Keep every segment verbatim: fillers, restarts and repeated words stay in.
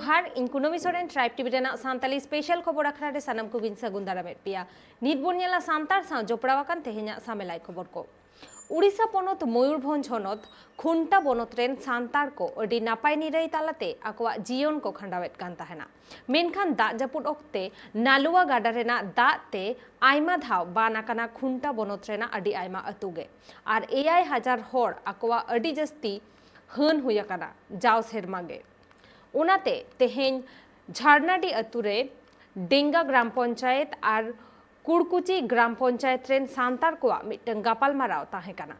ᱡᱚᱦᱟᱨ, ᱤᱧ ᱠᱩᱱᱟᱹᱢᱤ ᱥᱚᱨᱮᱱ, ᱴᱨᱟᱭᱤᱵᱽ ᱴᱤᱵᱷᱤ ᱨᱮᱱᱟᱜ ᱥᱟᱱᱛᱟᱞᱤ ᱥᱯᱮᱥᱟᱞ ᱠᱷᱚᱵᱚᱨ ᱟᱠᱷᱲᱟ ᱨᱮ ᱥᱟᱱᱟᱢ ᱠᱚᱜᱮᱧ ᱥᱟᱹᱜᱩᱱ ᱫᱟᱨᱟᱢᱮᱫ ᱯᱮᱭᱟ᱾ ᱱᱤᱛ ᱵᱚᱱ ᱧᱮᱞᱟ ᱥᱟᱱᱛᱟᱲ ᱥᱟᱶ ᱡᱚᱯᱲᱟᱣ ᱟᱠᱟᱱ ᱛᱮᱦᱮᱧᱟᱜ ᱥᱟᱢᱮᱞᱟᱭ ᱠᱷᱚᱵᱚᱨ ᱠᱚ᱾ ᱩᱲᱤᱥᱥᱟ ᱯᱚᱱᱚᱛ ᱢᱚᱭᱩᱨᱵᱷᱚᱸᱡᱽ ᱦᱚᱱᱚᱛ ᱠᱷᱩᱱᱴᱟ ᱵᱚᱱᱚᱛ ᱨᱮᱱ ᱥᱟᱱᱛᱟᱲ ᱠᱚ ᱟᱹᱰᱤ ᱱᱟᱯᱟᱭ ᱱᱤᱨᱟᱹᱭ ᱛᱟᱞᱟᱛᱮ ᱟᱠᱚᱣᱟᱜ ᱡᱤᱭᱚᱱ ᱠᱚ ᱠᱷᱟᱸᱰᱟᱣᱮᱫ ᱠᱟᱱ ᱛᱟᱦᱮᱱᱟ᱾ ᱢᱮᱱᱠᱷᱟᱱ ᱫᱟᱜ ᱡᱟᱹᱯᱩᱫ ᱚᱠᱛᱮ ᱱᱟᱞᱩᱣᱟ ᱜᱟᱰᱟ ᱨᱮᱱᱟᱜ ᱫᱟᱜ ᱛᱮ ᱟᱭᱢᱟ ᱫᱷᱟᱣ ᱵᱟᱱ ᱟᱠᱟᱱᱟ ᱠᱷᱩᱱᱴᱟ ᱵᱚᱱᱚᱛ ᱨᱮᱱᱟᱜ ᱟᱹᱰᱤ ᱟᱭᱢᱟ ᱟᱹᱛᱩ ᱜᱮ᱾ ᱟᱨ ᱮᱭᱟᱭ ᱦᱟᱡᱟᱨ ᱦᱚᱲ ᱟᱠᱚᱣᱟᱜ ᱟᱹᱰᱤ ᱡᱟᱹᱥᱛᱤ ᱦᱟᱹᱱ ᱦᱩᱭ ᱟᱠᱟᱱᱟ ᱡᱟᱣ ᱥᱮᱨᱢᱟ ᱜᱮ᱾ ᱚᱱᱟᱛᱮ ᱛᱮᱦᱮᱧ ᱡᱷᱟᱨᱱᱟᱰᱤ ᱟᱹᱛᱩ ᱨᱮ ᱰᱮᱝᱜᱟ ᱜᱨᱟᱢ ᱯᱚᱧᱪᱟᱭᱮᱛ ᱟᱨ ᱠᱩᱲᱠᱩᱪᱤ ᱜᱨᱟᱢ ᱯᱚᱧᱪᱟᱭᱮᱛ ᱨᱮᱱ ᱥᱟᱱᱛᱟᱲ ᱠᱚᱣᱟᱜ ᱢᱤᱫᱴᱟᱝ ᱜᱟᱯᱟᱞᱢᱟᱨᱟᱣ ᱛᱟᱦᱮᱸ ᱠᱟᱱᱟ᱾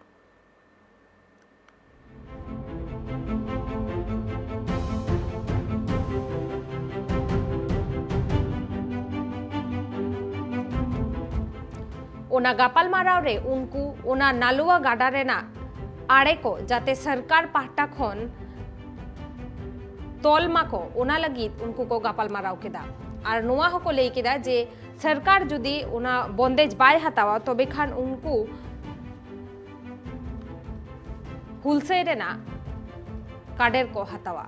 ᱚᱱᱟ ᱜᱟᱯᱟᱞᱢᱟᱨᱟᱣ ᱨᱮ ᱩᱱᱠᱩ ᱚᱱᱟ ᱱᱟᱞᱩᱣᱟ ᱜᱟᱰᱟ ᱨᱮᱱᱟᱜ ᱟᱲᱮ ᱠᱚ ᱡᱟᱛᱮ ᱥᱚᱨᱠᱟᱨ ᱯᱟᱦᱴᱟ ᱠᱷᱚᱱ ᱛᱚᱞ ᱢᱟᱠᱚ, ᱚᱱᱟ ᱞᱟᱹᱜᱤᱫ ᱩᱱᱠᱩ ᱠᱚ ᱜᱟᱯᱟᱞᱢᱟᱨᱟᱣ ᱠᱮᱫᱟ᱾ ᱟᱨ ᱱᱚᱣᱟ ᱦᱚᱸᱠᱚ ᱞᱟᱹᱭ ᱠᱮᱫᱟ ᱡᱮ ᱥᱚᱨᱠᱟᱨ ᱡᱩᱫᱤ ᱚᱱᱟ ᱵᱚᱱᱫᱮᱡ ᱵᱟᱭ ᱦᱟᱛᱟᱣᱟ, ᱛᱚᱵᱮ ᱠᱷᱟᱱ ᱩᱱᱠᱩ ᱦᱩᱞᱥᱟᱹᱭ ᱨᱮᱱᱟᱜ ᱠᱟᱰᱮᱨ ᱠᱚ ᱦᱟᱛᱟᱣᱟ᱾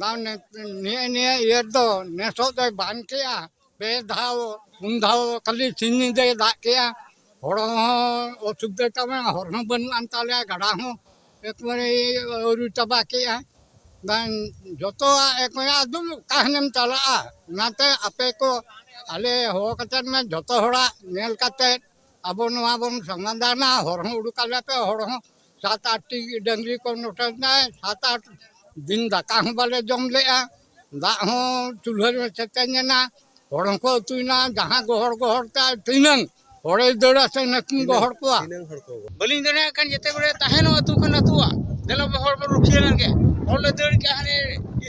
ᱫᱟᱜ ᱱᱮ-, ᱱᱤᱭᱟᱹ, ᱱᱤᱭᱟᱹ ᱤᱭᱟᱹ ᱫᱚ ᱱᱮᱥᱚᱜ ᱫᱚᱭ ᱵᱟᱱ ᱠᱮᱜᱼᱟ, ᱯᱮ ᱫᱷᱟᱣ, ᱯᱩᱱ ᱫᱷᱟᱣ ᱠᱷᱟᱹᱞᱤ ᱥᱤᱧ ᱧᱤᱫᱟᱹᱭ ᱫᱟᱜ ᱠᱮᱜᱼᱟ᱾ ᱦᱚᱲ ᱦᱚᱸ ᱚᱥᱩᱵᱤᱫᱷᱟ ᱛᱟᱵᱚᱱᱟ, ᱦᱚᱨ ᱦᱚᱸ ᱵᱟᱹᱱᱩᱜ ᱟᱱ ᱛᱟᱞᱮᱭᱟ, ᱜᱟᱰᱟ ᱦᱚᱸ ᱮᱠᱵᱟᱨᱮ ᱟᱹᱨᱩ ᱪᱟᱵᱟ ᱠᱮᱜᱼᱟ᱾ ᱫᱟᱱ ᱡᱚᱛᱚᱣᱟᱜ ᱮᱠᱵᱟᱨᱮ ᱟᱫᱚ ᱚᱠᱟ ᱦᱟᱱᱮᱢ ᱪᱟᱞᱟᱜᱼᱟ? ᱚᱱᱟᱛᱮ ᱟᱯᱮ ᱠᱚ ᱟᱞᱮ ᱦᱚᱦᱚ ᱠᱟᱛᱮᱫ ᱢᱮ, ᱡᱚᱛᱚ ᱦᱚᱲᱟᱜ ᱧᱮᱞ ᱠᱟᱛᱮᱫ ᱟᱵᱚ ᱱᱚᱣᱟ ᱵᱚᱱ ᱥᱚᱢᱟᱫᱷᱟᱱᱟ, ᱦᱚᱲ ᱦᱚᱸ ᱩᱰᱩᱠ ᱟᱞᱮ ᱯᱮ, ᱦᱚᱲ ᱦᱚᱸ ᱥᱟᱛ ᱟᱴ ᱴᱤ ᱰᱟᱹᱝᱨᱤ ᱠᱚ ᱱᱚᱴᱮ ᱱᱟᱭ, ᱥᱟᱛ ᱟᱴ ᱫᱤᱱ ᱫᱟᱠᱟ ᱦᱚᱸ ᱵᱟᱞᱮ ᱡᱚᱢ ᱞᱮᱜᱼᱟ, ᱫᱟᱜ ᱦᱚᱸ ᱪᱩᱞᱦᱟᱹ ᱨᱮ ᱥᱮᱛᱮᱧ ᱮᱱᱟ, ᱦᱚᱲ ᱦᱚᱸᱠᱚ ᱟᱹᱛᱩᱭᱮᱱᱟ, ᱡᱟᱦᱟᱸ ᱜᱚᱦᱚᱲ ᱜᱚᱦᱚᱲ ᱛᱮ ᱛᱤᱱᱟᱹᱝ ᱦᱚᱲᱮ ᱫᱟᱹᱲᱟ ᱥᱮ ᱱᱟᱹᱠᱤᱱ ᱜᱚᱦᱚᱲ ᱠᱚᱣᱟ᱾ ᱵᱟᱹᱞᱤᱧ ᱫᱟᱲᱮᱭᱟᱜ ᱠᱟᱱ, ᱡᱮᱛᱮ ᱵᱮᱲᱮ ᱛᱟᱦᱮᱱᱚᱜ ᱟᱹᱛᱩ ᱠᱷᱚᱱ ᱟᱹᱛᱩᱣᱟᱜ, ᱫᱮᱞᱟ ᱵᱚ ᱦᱚᱲ ᱵᱚ ᱨᱩᱠᱷᱤᱭᱟᱹ ᱞᱮᱱ ᱜᱮ᱾ ᱦᱚᱲ ᱞᱮ ᱫᱟᱹᱲ ᱠᱮᱜᱼᱟ ᱦᱟᱱᱮ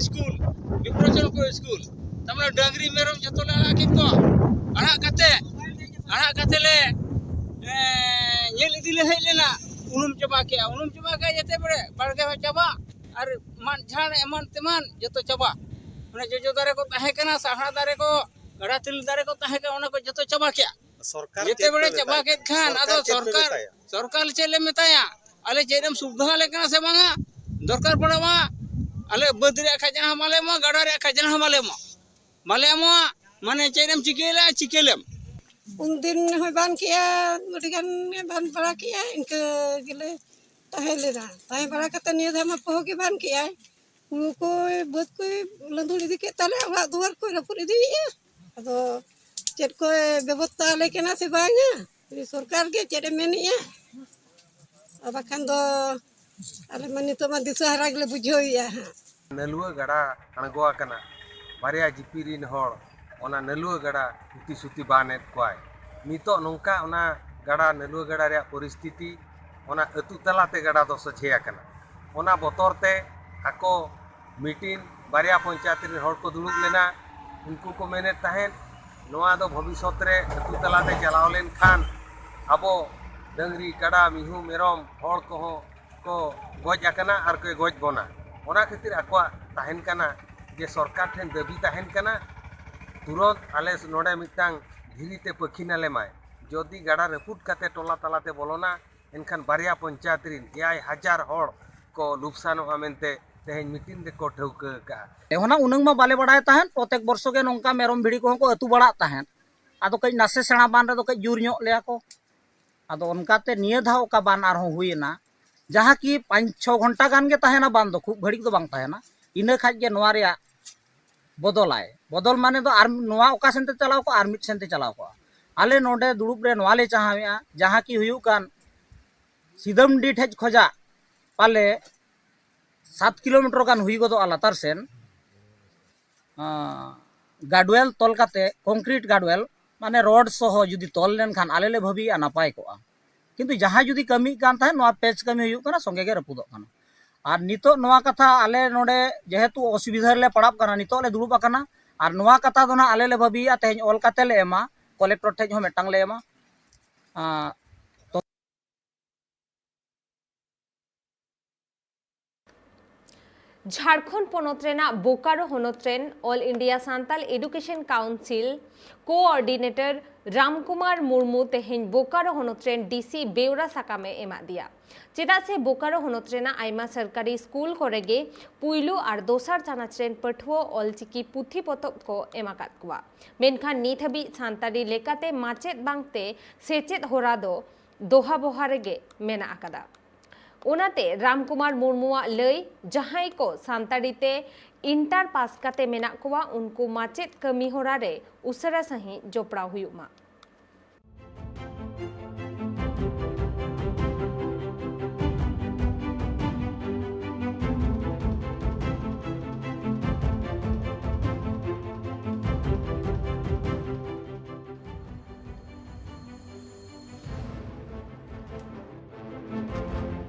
ᱥᱠᱩᱞ, ᱵᱤᱯᱨᱚᱪᱚᱱᱯᱩᱨ ᱥᱠᱩᱞ, ᱛᱟᱨᱢᱟᱱᱮ ᱰᱟᱹᱝᱨᱤ ᱢᱮᱨᱚᱢ ᱡᱚᱛᱚ ᱞᱮ ᱟᱲᱟᱜ ᱠᱮᱫ ᱠᱚᱣᱟ᱾ ᱟᱲᱟᱜ ᱠᱟᱛᱮ, ᱟᱲᱟᱜ ᱠᱟᱛᱮ ᱞᱮ, ᱮᱸ, ᱧᱮᱞ ᱤᱫᱤ ᱞᱮ ᱦᱮᱡ ᱞᱮᱱᱟ, ᱩᱱᱩᱢ ᱪᱟᱵᱟ ᱠᱮᱜᱼᱟ, ᱩᱱᱩᱢ ᱪᱟᱵᱟ ᱠᱮᱜᱼᱟ, ᱡᱮᱛᱮ ᱵᱮᱲᱮ ᱵᱟᱲᱜᱮ ᱦᱚᱸ ᱪᱟᱵᱟ, ᱟᱨ ᱢᱟᱫ ᱡᱷᱟᱲ ᱮᱢᱟᱱ ᱛᱮᱢᱟᱱ ᱡᱚᱛᱚ ᱪᱟᱵᱟ᱾ ᱚᱱᱮ ᱡᱚᱡᱚ ᱫᱟᱨᱮ ᱠᱚ ᱛᱟᱦᱮᱸ ᱠᱟᱱᱟ, ᱥᱟᱦᱲᱟ ᱫᱟᱨᱮ ᱠᱚ, ᱜᱟᱰᱟ ᱛᱤᱞ ᱫᱟᱨᱮ ᱠᱚ ᱛᱟᱦᱮᱸ ᱠᱟᱱᱟ, ᱚᱱᱟ ᱠᱚ ᱡᱚᱛᱚ ᱪᱟᱵᱟ ᱠᱮᱜᱼᱟ᱾ ᱥᱚᱨᱠᱟᱨ ᱡᱮᱛᱮ ᱪᱮᱫ ᱵᱮᱲᱮ ᱯᱮ ᱪᱟᱵᱟ ᱢᱮᱛᱟᱭ ᱠᱮᱫ ᱠᱟᱱᱟ? ᱠᱷᱟᱱ, ᱥᱚᱨᱠᱟᱨ ᱟᱫᱚ ᱪᱮᱫ ᱯᱮ ᱥᱚᱨᱠᱟᱨ, ᱢᱮᱛᱟᱭᱟ? ᱥᱚᱨᱠᱟᱨ ᱪᱮᱫ ᱞᱮ ᱢᱮᱛᱟᱭᱟ? ᱟᱞᱮ ᱪᱮᱫ ᱮᱢ ᱥᱩᱵᱤᱫᱷᱟ ᱟᱞᱮ ᱠᱟᱱᱟ ᱥᱮ ᱵᱟᱝᱟ? ᱫᱚᱨᱠᱟᱨ ᱯᱟᱲᱟᱣᱟ, ᱟᱞᱮ ᱵᱟᱹᱫᱽ ᱨᱮᱭᱟᱜ ᱠᱷᱟᱡᱽᱱᱟ ᱦᱚᱸ ᱵᱟᱞᱮ ᱮᱢᱚᱜᱼᱟ, ᱜᱟᱰᱟ ᱨᱮᱭᱟᱜ ᱠᱷᱟᱡᱽᱱᱟ ᱦᱚᱸ ᱵᱟᱞᱮ ᱮᱢᱚᱜᱼᱟ᱾ ᱵᱟᱞᱮ ᱮᱢᱚᱜᱼᱟ, ᱢᱟᱱᱮ ᱪᱮᱫ ᱮᱢ ᱪᱤᱠᱟᱹᱭ ᱞᱮᱭᱟ, ᱪᱤᱠᱟᱹ ᱞᱮᱢ? ᱩᱱᱫᱤᱱ ᱦᱚᱸᱭ ᱵᱟᱱ ᱠᱮᱜᱼᱟ, ᱟᱹᱰᱤ ᱜᱟᱱ ᱮ ᱵᱟᱱ ᱵᱟᱲᱟ ᱠᱮᱜᱼᱟ, ᱤᱱᱠᱟᱹ ᱜᱮᱞᱮ ᱛᱟᱦᱮᱸ ᱞᱮᱱᱟ᱾ ᱛᱟᱦᱮᱸ ᱵᱟᱲᱟ ᱠᱟᱛᱮ ᱱᱤᱭᱟᱹ ᱫᱷᱟᱣ ᱢᱟ ᱯᱚᱦᱚ ᱜᱮ ᱵᱟᱱ ᱠᱮᱜᱼᱟᱭ᱾ ᱦᱩᱲᱩ ᱠᱚᱭ, ᱵᱟᱹᱫᱽ ᱠᱚᱭ ᱞᱟᱹᱸᱫᱩᱲ ᱤᱫᱤ ᱠᱮᱫ ᱛᱟᱞᱮᱭᱟ, ᱚᱲᱟᱜ ᱫᱩᱣᱟᱹᱨ ᱠᱚᱭ ᱨᱟᱹᱯᱩᱫ ᱤᱫᱤᱭᱮᱜᱼᱟ᱾ ᱟᱫᱚ ᱪᱮᱫ ᱠᱚᱭ ᱵᱮᱵᱚᱥᱛᱷᱟ ᱟᱞᱮ ᱠᱟᱱᱟ ᱥᱮ ᱵᱟᱝᱟ? ᱩᱱᱤ ᱥᱚᱨᱠᱟᱨ ᱜᱮ ᱪᱮᱫ ᱮ ᱢᱮᱱᱮᱜᱼᱟ? ᱟᱨ ᱵᱟᱠᱷᱟᱱ ᱫᱚ ᱟᱞᱮ ᱢᱟ ᱱᱤᱛᱚᱜ ᱢᱟ ᱫᱤᱥᱟᱹ ᱦᱟᱨᱟ ᱜᱮᱞᱮ ᱵᱩᱡᱷᱟᱹᱣᱮᱜᱼᱟ ᱦᱟᱸᱜ᱾ ᱱᱟᱹᱞᱩᱣᱟᱹ ᱜᱟᱰᱟ ᱟᱬᱜᱚ ᱟᱠᱟᱱᱟ᱾ ᱵᱟᱨᱭᱟ ᱡᱤᱯᱤ ᱨᱤᱱ ᱦᱚᱲ ᱚᱱᱟ ᱱᱟᱹᱞᱩᱣᱟᱹ ᱜᱟᱰᱟ ᱩᱛᱤ ᱥᱩᱛᱤ ᱵᱟᱱ ᱮᱫ ᱠᱚᱣᱟᱭ᱾ ᱱᱤᱛᱚᱜ ᱱᱚᱝᱠᱟ ᱚᱱᱟ ᱜᱟᱰᱟ, ᱱᱟᱹᱞᱩᱣᱟᱹ ᱜᱟᱰᱟ ᱨᱮᱭᱟᱜ ᱯᱚᱨᱤᱥᱛᱷᱤᱛᱤ, ᱚᱱᱟ ᱟᱹᱛᱩ ᱛᱟᱞᱟᱛᱮ ᱜᱟᱰᱟ ᱫᱚ ᱥᱚᱡᱷᱮ ᱟᱠᱟᱱᱟ᱾ ᱚᱱᱟ ᱵᱚᱛᱚᱨ ᱛᱮ ᱟᱠᱚ ᱢᱤᱴᱤᱝ, ᱵᱟᱨᱭᱟ ᱯᱚᱧᱪᱟᱭᱮᱛ ᱨᱤᱱ ᱦᱚᱲ ᱠᱚ ᱫᱩᱲᱩᱵ ᱞᱮᱱᱟ᱾ ᱩᱱᱠᱩ ᱠᱚ ᱢᱮᱱᱮᱫ ᱛᱟᱦᱮᱸᱫ, ᱱᱚᱣᱟ ᱫᱚ ᱵᱷᱚᱵᱤᱥᱥᱚᱛ ᱨᱮ ᱟᱹᱛᱩ ᱛᱟᱞᱟᱛᱮ ᱪᱟᱞᱟᱣ ᱞᱮᱱᱠᱷᱟᱱ ᱟᱵᱚ ᱰᱟᱹᱝᱨᱤ, ᱠᱟᱰᱟ, ᱢᱤᱦᱩ, ᱢᱮᱨᱚᱢ, ᱦᱚᱲ ᱠᱚᱦᱚᱸ ᱠᱚ ᱜᱚᱡ ᱟᱠᱟᱱᱟ ᱟᱨ ᱠᱚ ᱜᱚᱡ ᱵᱚᱱᱟ᱾ ᱚᱱᱟ ᱠᱷᱟᱹᱛᱤᱨ ᱟᱠᱚᱣᱟᱜ ᱛᱟᱦᱮᱱ ᱠᱟᱱᱟ ᱡᱮ ᱥᱚᱨᱠᱟᱨ ᱴᱷᱮᱱ ᱫᱟᱹᱵᱤ ᱛᱟᱦᱮᱱ ᱠᱟᱱᱟ, ᱛᱩᱨᱚᱱᱛ ᱟᱞᱮ ᱱᱚᱰᱮ ᱢᱤᱫᱴᱟᱝ ᱫᱷᱤᱨᱤ ᱛᱮ ᱯᱟᱹᱠᱷᱤᱱ ᱟᱞᱮ ᱢᱟᱭ᱾ ᱡᱩᱫᱤ ᱜᱟᱰᱟ ᱨᱟᱹᱯᱩᱫ ᱠᱟᱛᱮ ᱴᱚᱞᱟ ᱛᱟᱞᱟᱛᱮ ᱵᱚᱞᱚᱱᱟ, ᱮᱱᱠᱷᱟᱱ ᱵᱟᱨᱭᱟ ᱯᱚᱧᱪᱟᱭᱮᱛ ᱨᱤᱱ ᱮᱭᱟᱭ ᱦᱟᱡᱟᱨ ᱦᱚᱲ ᱠᱚ ᱞᱩᱯᱥᱟᱱᱚᱜᱼᱟ ᱢᱮᱱᱛᱮ ᱛᱮᱦᱮᱧ ᱢᱤᱴᱤᱝ ᱨᱮᱠᱚ ᱴᱷᱟᱹᱣᱠᱟᱹ ᱟᱠᱟᱫᱼᱟ᱾ ᱮ, ᱚᱱᱟ ᱩᱱᱟᱹᱝ ᱢᱟ ᱵᱟᱞᱮ ᱵᱟᱲᱟᱭ ᱛᱟᱦᱮᱸᱫ᱾ ᱯᱨᱚᱛᱮᱠ ᱵᱚᱨᱥᱚ ᱜᱮ ᱱᱚᱝᱠᱟ ᱢᱮᱨᱚᱢ ᱵᱷᱤᱲᱤ ᱠᱚᱦᱚᱸ ᱠᱚ ᱟᱹᱛᱩ ᱵᱟᱲᱟᱜ ᱛᱟᱦᱮᱸᱫ᱾ ᱟᱫᱚ ᱠᱟᱹᱡ ᱱᱟᱥᱮ ᱥᱮᱬᱟ ᱵᱟᱱ ᱨᱮᱫᱚ ᱠᱟᱹᱡ ᱡᱳᱨ ᱧᱚᱜ ᱞᱮᱭᱟ ᱠᱚ᱾ ᱟᱫᱚ ᱚᱱᱠᱟᱛᱮ ᱱᱤᱭᱟᱹ ᱫᱷᱟᱣ ᱚᱠᱟ ᱵᱟᱱ ᱟᱨᱦᱚᱸ ᱦᱩᱭᱮᱱᱟ, ᱡᱟᱦᱟᱸ ᱠᱤ ᱯᱟᱸᱪ ᱪᱷᱚ ᱜᱷᱚᱱᱴᱟ ᱜᱟᱱ ᱜᱮ ᱛᱟᱦᱮᱱᱟ ᱵᱟᱱ ᱫᱚ, ᱠᱷᱩᱵ ᱜᱷᱟᱹᱲᱤᱡ ᱫᱚ ᱵᱟᱝ ᱛᱟᱦᱮᱱᱟ᱾ ᱤᱱᱟᱹ ᱠᱷᱟᱡ ᱜᱮ ᱱᱚᱣᱟ ᱨᱮᱭᱟᱜ ᱵᱚᱫᱚᱞᱟᱭ᱾ ᱵᱚᱫᱚᱞ ᱢᱟᱱᱮ ᱫᱚ ᱟᱨ ᱱᱚᱣᱟ ᱚᱠᱟ ᱥᱮᱱ ᱛᱮ ᱪᱟᱞᱟᱣ ᱠᱚᱜᱼᱟ, ᱟᱨ ᱢᱤᱫ ᱥᱮᱱ ᱛᱮ ᱪᱟᱞᱟᱣ ᱠᱚᱜᱼᱟ᱾ ᱟᱞᱮ ᱱᱚᱰᱮ ᱫᱩᱲᱩᱵ ᱨᱮ ᱱᱚᱣᱟ ᱞᱮ ᱪᱟᱦᱟᱣᱮᱫᱼᱟ, ᱡᱟᱦᱟᱸ ᱠᱤ ᱦᱩᱭᱩᱜ ᱠᱟᱱ ᱥᱤᱫᱟᱹᱢᱰᱤ ᱴᱷᱮᱡ ᱠᱷᱚᱡᱟᱜ ᱯᱟᱞᱮ ᱥᱟᱛ ᱠᱤᱞᱳᱢᱤᱴᱟᱨ ᱜᱟᱱ ᱦᱩᱭ ᱜᱚᱫᱚᱜᱼᱟ ᱞᱟᱛᱟᱨ ᱥᱮᱱ, ᱟᱸ, ᱜᱟᱰᱣᱮᱞ ᱛᱚᱞ ᱠᱟᱛᱮ, ᱠᱚᱝᱠᱨᱤᱴ ᱜᱟᱰᱣᱮᱞ, ᱢᱟᱱᱮ ᱨᱚᱰ ᱥᱚᱦᱚ ᱡᱩᱫᱤ ᱛᱚᱞ ᱞᱮᱱᱠᱷᱟᱱ ᱟᱞᱮ ᱞᱮ ᱵᱷᱟᱹᱵᱤᱭᱮᱫᱼᱟ ᱱᱟᱯᱟᱭ ᱠᱚᱜᱼᱟ᱾ ᱠᱤᱱᱛᱩ ᱡᱟᱦᱟᱸᱭ ᱡᱩᱫᱤ ᱠᱟᱹᱢᱤᱭᱮᱫ ᱠᱟᱱ ᱛᱟᱦᱮᱸᱫ, ᱱᱚᱣᱟ ᱯᱮᱪ ᱠᱟᱹᱢᱤ ᱦᱩᱭᱩᱜ ᱠᱟᱱᱟ, ᱥᱚᱸᱜᱮ ᱜᱮ ᱨᱟᱹᱯᱩᱫᱚᱜ ᱠᱟᱱᱟ᱾ ᱟᱨ ᱱᱤᱛᱚᱜ ᱱᱚᱣᱟ ᱠᱟᱛᱷᱟ ᱟᱞᱮ ᱱᱚᱰᱮ ᱡᱮᱦᱮᱛᱩ ᱚᱥᱩᱵᱤᱫᱷᱟ ᱨᱮᱞᱮ ᱯᱟᱲᱟᱜ ᱠᱟᱱᱟ, ᱱᱤᱛᱚᱜ ᱞᱮ ᱫᱩᱲᱩᱵ ᱟᱠᱟᱱᱟ᱾ ᱟᱨ ᱱᱚᱣᱟ ᱠᱟᱛᱷᱟ ᱫᱚ ᱱᱟᱦᱟᱜ ᱟᱞᱮ ᱞᱮ ᱵᱷᱟᱹᱵᱤᱭᱮᱫᱼᱟ, ᱛᱮᱦᱮᱧ ᱚᱞ ᱠᱟᱛᱮ ᱞᱮ ᱮᱢᱟ, ᱠᱚᱞᱮᱠᱴᱚᱨ ᱴᱷᱮᱡ ᱦᱚᱸ ᱢᱤᱫᱴᱟᱝ ᱞᱮ ᱮᱢᱟ᱾ ᱟᱸ, ᱛᱚ ᱡᱷᱟᱲᱠᱷᱚᱸᱰ ᱯᱚᱱᱚᱛ ᱨᱮᱱᱟᱜ ᱵᱳᱠᱟᱨᱳ ᱦᱚᱱᱚᱛ ᱨᱮᱱ All India Santal Education Council Coordinator ᱨᱟᱢᱠᱩᱢᱟᱨ Murmu ᱛᱮᱦᱮᱧ ᱵᱳᱠᱟᱨᱳ ᱦᱚᱱᱚᱛ ᱨᱮᱱ D C ᱵᱮᱣᱨᱟ ᱥᱟᱠᱟᱢ ᱮ ᱮᱢᱟᱫ ᱫᱮᱭᱟ᱾ ᱪᱮᱫᱟᱜ ᱥᱮ ᱵᱳᱠᱟᱨᱳ ᱦᱚᱱᱚᱛ ᱨᱮᱱᱟᱜ ᱟᱭᱢᱟ ᱥᱚᱨᱠᱟᱨᱤ ᱥᱠᱩᱞ ᱠᱚᱨᱮ ᱜᱮ ᱯᱩᱭᱞᱩ ᱟᱨ ᱫᱚᱥᱟᱨ ᱪᱟᱱᱟᱪ ᱨᱮᱱ ᱯᱟᱹᱴᱷᱩᱣᱟᱹ ᱚᱞᱪᱤᱠᱤ ᱯᱩᱛᱷᱤ ᱯᱚᱛᱚᱵ ᱠᱚ ᱮᱢ ᱟᱠᱟᱫ ᱠᱚᱣᱟ, ᱢᱮᱱᱠᱷᱟᱱ ᱱᱤᱛ ᱦᱟᱹᱵᱤᱡ ᱥᱟᱱᱛᱟᱲᱤ ᱞᱮᱠᱟᱛᱮ ᱢᱟᱪᱮᱫ ᱵᱟᱝᱛᱮ ᱥᱮᱪᱮᱫ ᱦᱚᱨᱟ ᱫᱚ ᱫᱚᱦᱟ ᱵᱚᱦᱟ ᱨᱮᱜᱮ ᱢᱮᱱᱟᱜ ᱟᱠᱟᱫᱟ᱾ ᱚᱱᱟᱛᱮ ᱨᱟᱢᱠᱩᱢᱟᱨ ᱢᱩᱨᱢᱩᱣᱟᱜ ᱞᱟᱹᱭ, ᱡᱟᱦᱟᱸᱭ ᱠᱚ ᱥᱟᱱᱛᱟᱲᱤ ᱛᱮ ᱤᱱᱴᱟᱨ ᱯᱟᱥ ᱠᱟᱛᱮ ᱢᱮᱱᱟᱜ ᱠᱚᱣᱟ, ᱩᱱᱠᱩ ᱢᱟᱪᱮᱫ ᱠᱟᱹᱢᱤ ᱦᱚᱨᱟ ᱨᱮ ᱩᱥᱟᱹᱨᱟ ᱥᱟᱺᱦᱤᱡ ᱡᱚᱯᱲᱟᱣ ᱦᱩᱭᱩᱜ ᱢᱟ᱾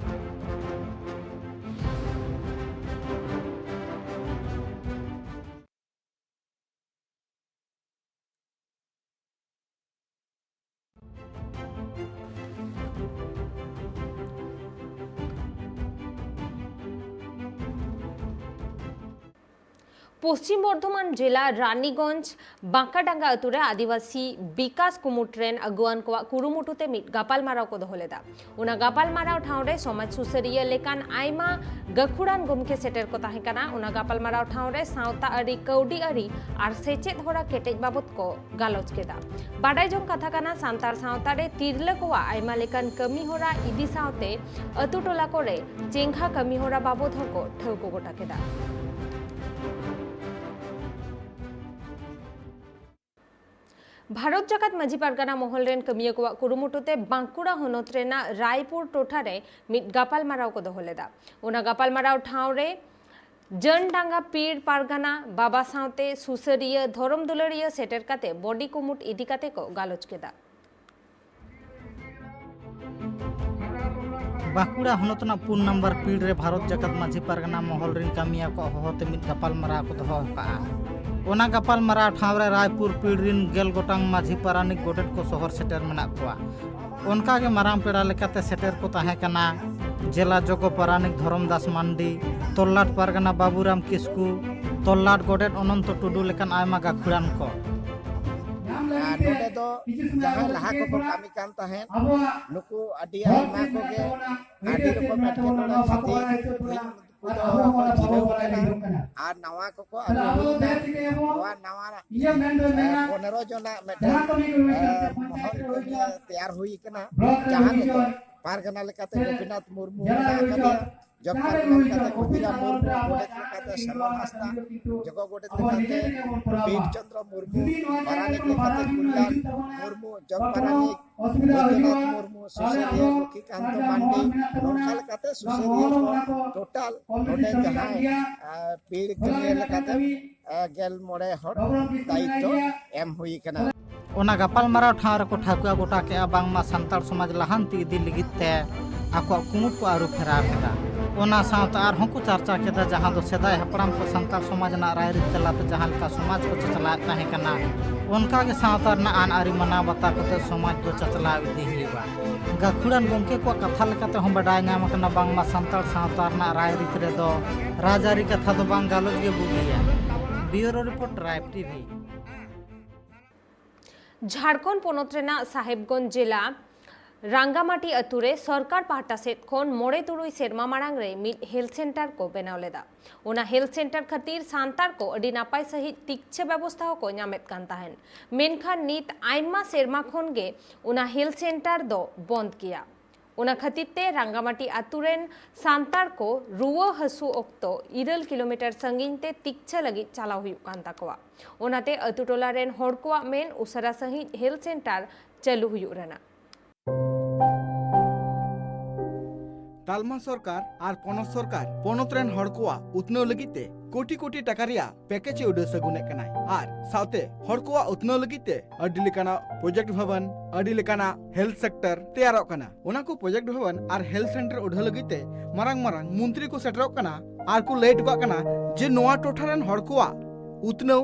ᱯᱚᱥᱪᱤᱢ ᱵᱚᱨᱫᱷᱚᱢᱟᱱ ᱡᱮᱞᱟ ᱨᱟᱱᱤᱜᱚᱸᱡᱽ ᱵᱟᱸᱠᱟᱰᱟᱸᱜᱟ ᱟᱹᱛᱩ ᱨᱮ ᱟᱹᱫᱤᱵᱟᱹᱥᱤ ᱵᱤᱠᱟᱥ ᱠᱩᱢᱩᱴ ᱨᱮᱱ ᱟᱹᱜᱩᱣᱟᱹᱱ ᱠᱚᱣᱟᱜ ᱠᱩᱨᱩᱢᱩᱴᱩ ᱛᱮ ᱢᱤᱫ ᱜᱟᱯᱟᱞᱢᱟᱨᱟᱣ ᱠᱚ ᱫᱚᱦᱚ ᱞᱮᱫᱟ᱾ ᱚᱱᱟ ᱜᱟᱯᱟᱞᱢᱟᱨᱟᱣ ᱴᱷᱟᱶ ᱨᱮ ᱥᱚᱢᱟᱡᱽ ᱥᱩᱥᱟᱹᱨᱤᱭᱟᱹ ᱞᱮᱠᱟᱱ ᱟᱭᱢᱟ ᱜᱟᱹᱠᱷᱩᱲᱟᱱ ᱜᱚᱢᱠᱮ ᱥᱮᱴᱮᱨ ᱠᱚ ᱛᱟᱦᱮᱸ ᱠᱟᱱᱟ᱾ ᱚᱱᱟ ᱜᱟᱯᱟᱞᱢᱟᱨᱟᱣ ᱴᱷᱟᱶ ᱨᱮ ᱥᱟᱶᱛᱟ ᱟᱹᱨᱤ, ᱠᱟᱹᱣᱰᱤ ᱟᱹᱨᱤ ᱟᱨ ᱥᱮᱪᱮᱫ ᱦᱚᱨᱟ ᱠᱮᱴᱮᱡ ᱵᱟᱵᱚᱛ ᱠᱚ ᱜᱟᱞᱚᱪ ᱠᱮᱫᱟ᱾ ᱵᱟᱰᱟᱭ ᱡᱚᱝ ᱠᱟᱛᱷᱟ ᱠᱟᱱᱟ, ᱥᱟᱱᱛᱟᱲ ᱥᱟᱶᱛᱟ ᱨᱮ ᱛᱤᱨᱞᱟᱹ ᱠᱚᱣᱟᱜ ᱟᱭᱢᱟ ᱞᱮᱠᱟᱱ ᱠᱟᱹᱢᱤ ᱦᱚᱨᱟ ᱤᱫᱤ ᱥᱟᱶᱛᱮ ᱟᱹᱛᱩ ᱴᱚᱞᱟ ᱠᱚᱨᱮ ᱪᱮᱸᱜᱷᱟ ᱠᱟᱹᱢᱤ ᱦᱚᱨᱟ ᱵᱟᱵᱚᱛ ᱦᱚᱸᱠᱚ ᱴᱷᱟᱹᱣᱠᱟᱹ ᱜᱚᱴᱟ ᱠᱮᱫᱟ᱾ ᱵᱷᱟᱨᱚᱛ ᱡᱟᱠᱟᱛ ᱢᱟᱹᱡᱷᱤ ᱯᱟᱨᱜᱟᱱᱟ ᱢᱚᱦᱚᱞ ᱨᱮᱱ ᱠᱟᱹᱢᱤᱭᱟᱹ ᱠᱚᱣᱟᱜ ᱠᱩᱨᱩᱢᱩᱴᱩ ᱛᱮ ᱵᱟᱸᱠᱩᱲᱟ ᱦᱚᱱᱚᱛ ᱨᱮᱱᱟᱜ ᱨᱟᱭᱯᱩᱨ ᱴᱚᱴᱷᱟ ᱨᱮ ᱢᱤᱫ ᱜᱟᱯᱟᱞᱢᱟᱨᱟᱣ ᱠᱚ ᱫᱚᱦᱚ ᱞᱮᱫᱟ᱾ ᱚᱱᱟ ᱜᱟᱯᱟᱞᱢᱟᱨᱟᱣ ᱴᱷᱟᱶ ᱨᱮ ᱡᱟᱹᱱᱰᱟᱸᱜᱟ ᱯᱤᱲ ᱯᱟᱨᱜᱟᱱᱟ ᱵᱟᱵᱟ ᱥᱟᱶᱛᱮ ᱥᱩᱥᱟᱹᱨᱤᱭᱟᱹ, ᱫᱷᱚᱨᱚᱢ ᱫᱩᱞᱟᱹᱲᱤᱭᱟᱹ ᱥᱮᱴᱮᱨ ᱠᱟᱛᱮ ᱵᱚᱰᱤ ᱠᱩᱢᱩᱴ ᱤᱫᱤ ᱠᱟᱛᱮ ᱠᱚ ᱜᱟᱞᱚᱪ ᱠᱮᱫᱟ᱾ ᱵᱟᱸᱠᱩᱲᱟ ᱦᱚᱱᱚᱛ ᱨᱮᱱᱟᱜ ᱯᱩᱱ ᱱᱟᱢᱵᱟᱨ ᱯᱤᱲ ᱨᱮ ᱵᱷᱟᱨᱚᱛ ᱡᱟᱠᱟᱛ ᱢᱟᱹᱡᱷᱤ ᱯᱟᱨᱜᱟᱱᱟ ᱢᱚᱦᱚᱞ ᱨᱤᱱ ᱠᱟᱹᱢᱤᱭᱟᱹ ᱠᱚᱣᱟᱜ ᱦᱚᱦᱚ ᱛᱮ ᱢᱤᱫ ᱜᱟᱯᱟᱞᱢᱟᱨᱟᱣ ᱠᱚ ᱫᱚᱦᱚ ᱟᱠᱟᱫᱼᱟ᱾ ᱚᱱᱟ ᱜᱟᱯᱟᱞᱢᱟᱨᱟᱣ ᱴᱷᱟᱶ ᱨᱮ ᱨᱟᱭᱯᱩᱨ ᱯᱤᱲ ᱨᱤᱱ ᱜᱮᱞ ᱜᱚᱴᱟᱝ ᱢᱟᱹᱡᱷᱤ ᱯᱟᱨᱟᱱᱤᱠ ᱜᱚᱰᱮᱛ ᱠᱚ ᱥᱚᱦᱚᱨ ᱥᱮᱴᱮᱨ ᱢᱮᱱᱟᱜ ᱠᱚᱣᱟ᱾ ᱚᱱᱠᱟ ᱜᱮ ᱢᱟᱨᱟᱝ ᱯᱮᱲᱟ ᱞᱮᱠᱟᱛᱮ ᱥᱮᱴᱮᱨ ᱠᱚ ᱛᱟᱦᱮᱸ ᱠᱟᱱᱟ ᱡᱮᱞᱟ ᱡᱚᱜᱚ ᱯᱟᱨᱟᱱᱤᱠ ᱫᱷᱚᱨᱚᱢ ᱫᱟᱥ ᱢᱟᱱᱰᱤ, ᱛᱚᱞᱞᱟᱴ ᱯᱟᱨᱜᱟᱱᱟ ᱵᱟᱵᱩᱨᱟᱢ ᱠᱤᱥᱠᱩ, ᱛᱚᱞᱞᱟᱴ ᱜᱚᱰᱮᱛ ᱚᱱᱚᱱᱛᱚ ᱴᱩᱰᱩ ᱞᱮᱠᱟᱱ ᱟᱭᱢᱟ ᱜᱟᱹᱠᱷᱩᱲᱟᱱ ᱠᱚ᱾ ᱟᱨ ᱱᱚᱰᱮ ᱫᱚ ᱡᱟᱦᱟᱸᱭ ᱞᱟᱦᱟ ᱠᱚᱠᱚ ᱠᱟᱹᱢᱤ ᱠᱟᱱ ᱛᱟᱦᱮᱸᱫ, ᱱᱩᱠᱩ ᱟᱹᱰᱤ ᱟᱭᱢᱟ ᱠᱚᱜᱮ ᱟᱹᱰᱤ ᱨᱚᱠᱚᱢ ᱮᱴᱠᱮᱴᱚᱬᱮ ᱠᱷᱟᱹᱛᱤᱨ ᱱᱩᱠᱩ ᱫᱚ ᱠᱚ ᱡᱤᱨᱟᱹᱣ ᱠᱟᱱᱟ᱾ ᱟᱨ ᱱᱟᱣᱟ ᱠᱚᱠᱚ ᱟᱹᱜᱩ ᱦᱩᱭᱱᱟ᱾ ᱱᱚᱣᱟ ᱱᱟᱣᱟ, ᱮ, ᱯᱚᱱᱮᱨᱚ ᱡᱚᱱᱟᱜ ᱢᱤᱫᱴᱮᱱ, ᱮ, ᱢᱚᱦᱚᱞ ᱛᱮᱭᱟᱨ ᱦᱩᱭ ᱠᱟᱱᱟ, ᱡᱟᱦᱟᱸ ᱨᱮᱫᱚ ᱯᱟᱨᱜᱟᱱᱟ ᱞᱮᱠᱟᱛᱮ ᱜᱳᱯᱤᱱᱟᱛᱷ ᱢᱩᱨᱢᱩ ᱢᱮᱱᱟᱜ ᱟᱠᱟᱫᱮᱭᱟ, ᱡᱚᱜᱽ ᱯᱟᱨᱜᱟᱱᱟ ᱞᱮᱠᱟᱛᱮ ᱠᱷᱩᱫᱤᱨᱟᱢ ᱢᱩᱨᱢᱩ, ᱜᱚᱰᱮᱛ ᱞᱮᱠᱟᱛᱮ ᱥᱮᱢᱚᱞ ᱦᱟᱸᱥᱫᱟ, ᱡᱚᱜᱚ ᱜᱚᱰᱮᱛ ᱞᱮᱠᱟᱛᱮ ᱵᱤᱨ ᱪᱚᱱᱫᱨᱚ ᱢᱩᱨᱢᱩ, ᱯᱟᱨᱟᱱᱤᱠ ᱞᱮᱠᱟᱛᱮ ᱠᱚᱞᱭᱟᱱ ᱢᱩᱨᱢᱩ, ᱡᱚᱜᱽ ᱯᱟᱨᱟᱱᱤᱠ ᱵᱳᱭᱫᱚᱱᱟᱛᱷ ᱢᱩᱨᱢᱩ, ᱥᱩᱥᱟᱹᱨᱤᱭᱟᱹ ᱞᱚᱠᱠᱷᱤᱠᱟᱱᱛᱚ ᱢᱟᱱᱰᱤ, ᱱᱚᱝᱠᱟ ᱞᱮᱠᱟᱛᱮ ᱥᱩᱥᱟᱹᱨᱤᱭᱟᱹ ᱠᱚ ᱴᱳᱴᱟᱞ ᱱᱚᱰᱮ ᱡᱟᱦᱟᱸᱭ, ᱟ, ᱯᱤᱲ ᱠᱟᱹᱢᱤᱭᱟᱹ ᱞᱮᱠᱟᱛᱮ, ᱟ, ᱜᱮᱞ ᱢᱚᱬᱮ ᱦᱚᱲ ᱫᱟᱭᱤᱛᱛᱚ ᱮᱢ ᱦᱩᱭ ᱠᱟᱱᱟ᱾ ᱚᱱᱟ ᱜᱟᱯᱟᱞᱢᱟᱨᱟᱣ ᱴᱷᱟᱶ ᱨᱮᱠᱚ ᱴᱷᱟᱹᱣᱠᱟᱹ ᱜᱚᱴᱟ ᱠᱮᱫᱼᱟ ᱵᱟᱝᱢᱟ ᱥᱟᱱᱛᱟᱲ ᱥᱚᱢᱟᱡᱽ ᱞᱟᱦᱟᱱᱛᱤ ᱤᱫᱤ ᱞᱟᱹᱜᱤᱫ ᱛᱮ ᱟᱠᱚᱣᱟᱜ ᱠᱩᱢᱩᱴ ᱠᱚ ᱟᱹᱨᱩ ᱯᱷᱮᱨᱟᱣ ᱠᱮᱫᱟ᱾ ᱚᱱᱟ ᱥᱟᱶᱛᱮ ᱟᱨᱦᱚᱸ ᱠᱚ ᱪᱟᱨᱪᱟ ᱠᱮᱫᱟ, ᱡᱟᱦᱟᱸ ᱫᱚ ᱥᱮᱫᱟᱭ ᱦᱟᱯᱲᱟᱢ ᱠᱚ ᱥᱟᱱᱛᱟᱲ ᱥᱚᱢᱟᱡᱽ ᱨᱮᱱᱟᱜ ᱨᱟᱭᱨᱤᱛ ᱛᱟᱞᱟᱛᱮ ᱡᱟᱦᱟᱸ ᱞᱮᱠᱟ ᱥᱚᱢᱟᱡᱽ ᱠᱚ ᱪᱟᱪᱞᱟᱣᱮᱫ ᱛᱟᱦᱮᱸ ᱠᱟᱱᱟ, ᱚᱱᱠᱟ ᱜᱮ ᱥᱟᱶᱛᱟ ᱨᱮᱱᱟᱜ ᱟᱹᱱ ᱟᱹᱨᱤ ᱢᱟᱱᱟᱣ ᱵᱟᱛᱟᱣ ᱠᱟᱛᱮ ᱥᱚᱢᱟᱡᱽ ᱫᱚ ᱪᱟᱪᱞᱟᱣ ᱤᱫᱤ ᱦᱩᱭᱩᱜᱼᱟ᱾ ᱜᱟᱹᱠᱷᱩᱲᱟᱱ ᱜᱚᱢᱠᱮ ᱠᱚᱣᱟᱜ ᱠᱟᱛᱷᱟ ᱞᱮᱠᱟᱛᱮ ᱦᱚᱸ ᱵᱟᱰᱟᱭ ᱧᱟᱢ ᱟᱠᱟᱱᱟ, ᱵᱟᱝᱢᱟ ᱥᱟᱱᱛᱟᱲ ᱥᱟᱶᱛᱟ ᱨᱮᱱᱟᱜ ᱨᱟᱭᱨᱤᱛ ᱨᱮᱫᱚ ᱨᱟᱡᱽᱟᱹᱨᱤ ᱠᱟᱛᱷᱟ ᱫᱚ ᱵᱟᱝ ᱜᱟᱞᱚᱪ ᱜᱮ ᱵᱩᱜᱤᱭᱟ᱾ ᱵᱤᱭᱩᱨᱳ ᱨᱤᱯᱳᱨᱴ, ᱴᱨᱟᱭᱤᱵᱽ ᱴᱤᱵᱷᱤ᱾ ᱡᱷᱟᱲᱠᱷᱚᱸᱰ ᱯᱚᱱᱚᱛ ᱨᱮᱱᱟᱜ ᱥᱟᱦᱮᱵᱽᱜᱚᱸᱡᱽ ᱡᱮᱞᱟ ᱨᱟᱝᱜᱟᱢᱟᱴᱤ ᱟᱹᱛᱩ ᱨᱮ ᱥᱚᱨᱠᱟᱨ ᱯᱟᱦᱴᱟ ᱥᱮᱫ ᱠᱷᱚᱱ ᱢᱚᱬᱮ ᱛᱩᱨᱩᱭ ᱥᱮᱨᱢᱟ ᱢᱟᱲᱟᱝ ᱨᱮ ᱢᱤᱫ ᱦᱮᱞᱛᱷ ᱥᱮᱱᱴᱟᱨ ᱠᱚ ᱵᱮᱱᱟᱣ ᱞᱮᱫᱟ᱾ ᱚᱱᱟ ᱦᱮᱞᱛᱷ ᱥᱮᱱᱴᱟᱨ ᱠᱷᱟᱹᱛᱤᱨ ᱥᱟᱱᱛᱟᱲ ᱠᱚ ᱟᱹᱰᱤ ᱱᱟᱯᱟᱭ ᱥᱟᱺᱦᱤᱡ ᱛᱤᱠᱪᱷᱟᱹ ᱵᱮᱵᱚᱥᱛᱷᱟ ᱦᱚᱸᱠᱚ ᱧᱟᱢᱮᱫ ᱠᱟᱱ ᱛᱟᱦᱮᱸᱱ᱾ ᱢᱮᱱᱠᱷᱟᱱ ᱱᱤᱛ ᱟᱭᱢᱟ ᱥᱮᱨᱢᱟ ᱠᱷᱚᱱ ᱜᱮ ᱚᱱᱟ ᱦᱮᱞᱛᱷ ᱥᱮᱱᱴᱟᱨ ᱫᱚ ᱵᱚᱱᱫ ᱜᱮᱭᱟ᱾ ᱚᱱᱟ ᱠᱷᱟᱹᱛᱤᱨ ᱛᱮ ᱨᱟᱝᱜᱟᱢᱟᱴᱤ ᱟᱹᱛᱩ ᱨᱮᱱ ᱥᱟᱱᱛᱟᱲ ᱠᱚ ᱨᱩᱣᱟᱹ ᱦᱟᱹᱥᱩ ᱚᱠᱛᱚ ᱤᱨᱟᱹᱞ ᱠᱤᱞᱳᱢᱤᱴᱟᱨ ᱥᱟᱺᱜᱤᱧ ᱛᱮ ᱛᱤᱠᱪᱷᱟᱹ ᱞᱟᱹᱜᱤᱫ ᱪᱟᱞᱟᱣ ᱦᱩᱭᱩᱜ ᱠᱟᱱ ᱛᱟᱠᱚᱣᱟ᱾ ᱚᱱᱟᱛᱮ ᱟᱹᱛᱩ ᱴᱚᱞᱟ ᱨᱮᱱ ᱦᱚᱲ ᱠᱚᱣᱟᱜ ᱢᱮᱱ ᱩᱥᱟᱹᱨᱟ ᱥᱟᱺᱦᱤᱡ ᱦᱮᱞᱛᱷ ᱥᱮᱱᱴᱟᱨ ᱪᱟᱹᱞᱩ ᱦᱩᱭᱩᱜ ᱨᱮᱱᱟᱜ᱾ ᱛᱟᱞᱢᱟ ᱥᱚᱨᱠᱟᱨ ᱟᱨ ᱯᱚᱱᱚᱛ ᱥᱚᱨᱠᱟᱨ ᱯᱚᱱᱚᱛ ᱨᱮᱱ ᱦᱚᱲ ᱠᱚᱣᱟᱜ ᱩᱛᱱᱟᱹᱣ ᱞᱟᱹᱜᱤᱫ ᱛᱮ ᱠᱳᱴᱤ ᱠᱳᱴᱤ ᱴᱟᱠᱟ ᱨᱮᱭᱟᱜ ᱯᱮᱠᱮᱡᱽ ᱮ ᱩᱰᱟᱹᱣ ᱥᱟᱹᱜᱩᱱᱮᱫ ᱠᱟᱱᱟᱭ ᱟᱨ ᱥᱟᱶᱛᱮ ᱦᱚᱲ ᱠᱚᱣᱟᱜ ᱩᱛᱱᱟᱹᱣ ᱞᱟᱹᱜᱤᱫ ᱛᱮ ᱟᱹᱰᱤ ᱞᱮᱠᱟᱱᱟᱜ ᱯᱨᱚᱡᱮᱠᱴ ᱵᱷᱚᱵᱚᱱ, ᱟᱹᱰᱤ ᱞᱮᱠᱟᱱᱟᱜ ᱦᱮᱞᱛᱷ ᱥᱮᱠᱴᱚᱨ ᱛᱮᱭᱟᱨᱚᱜ ᱠᱟᱱᱟ᱾ ᱚᱱᱟ ᱠᱚ ᱯᱨᱚᱡᱮᱠᱴ ᱵᱷᱚᱵᱚᱱ ᱟᱨ ᱦᱮᱞᱛᱷ ᱥᱮᱱᱴᱟᱨ ᱩᱰᱷᱟᱹᱣ ᱞᱟᱹᱜᱤᱫ ᱛᱮ ᱢᱟᱨᱟᱝ ᱢᱟᱨᱟᱝ ᱢᱚᱱᱛᱨᱤ ᱠᱚ ᱥᱮᱴᱮᱨᱚᱜ ᱠᱟᱱᱟ ᱟᱨ ᱠᱚ ᱞᱟᱹᱭ ᱦᱚᱴᱚ ᱠᱟᱜ ᱠᱟᱱᱟ ᱡᱮ ᱱᱚᱣᱟ ᱴᱚᱴᱷᱟ ᱨᱮᱱ ᱦᱚᱲ ᱠᱚᱣᱟᱜ ᱩᱛᱱᱟᱹᱣ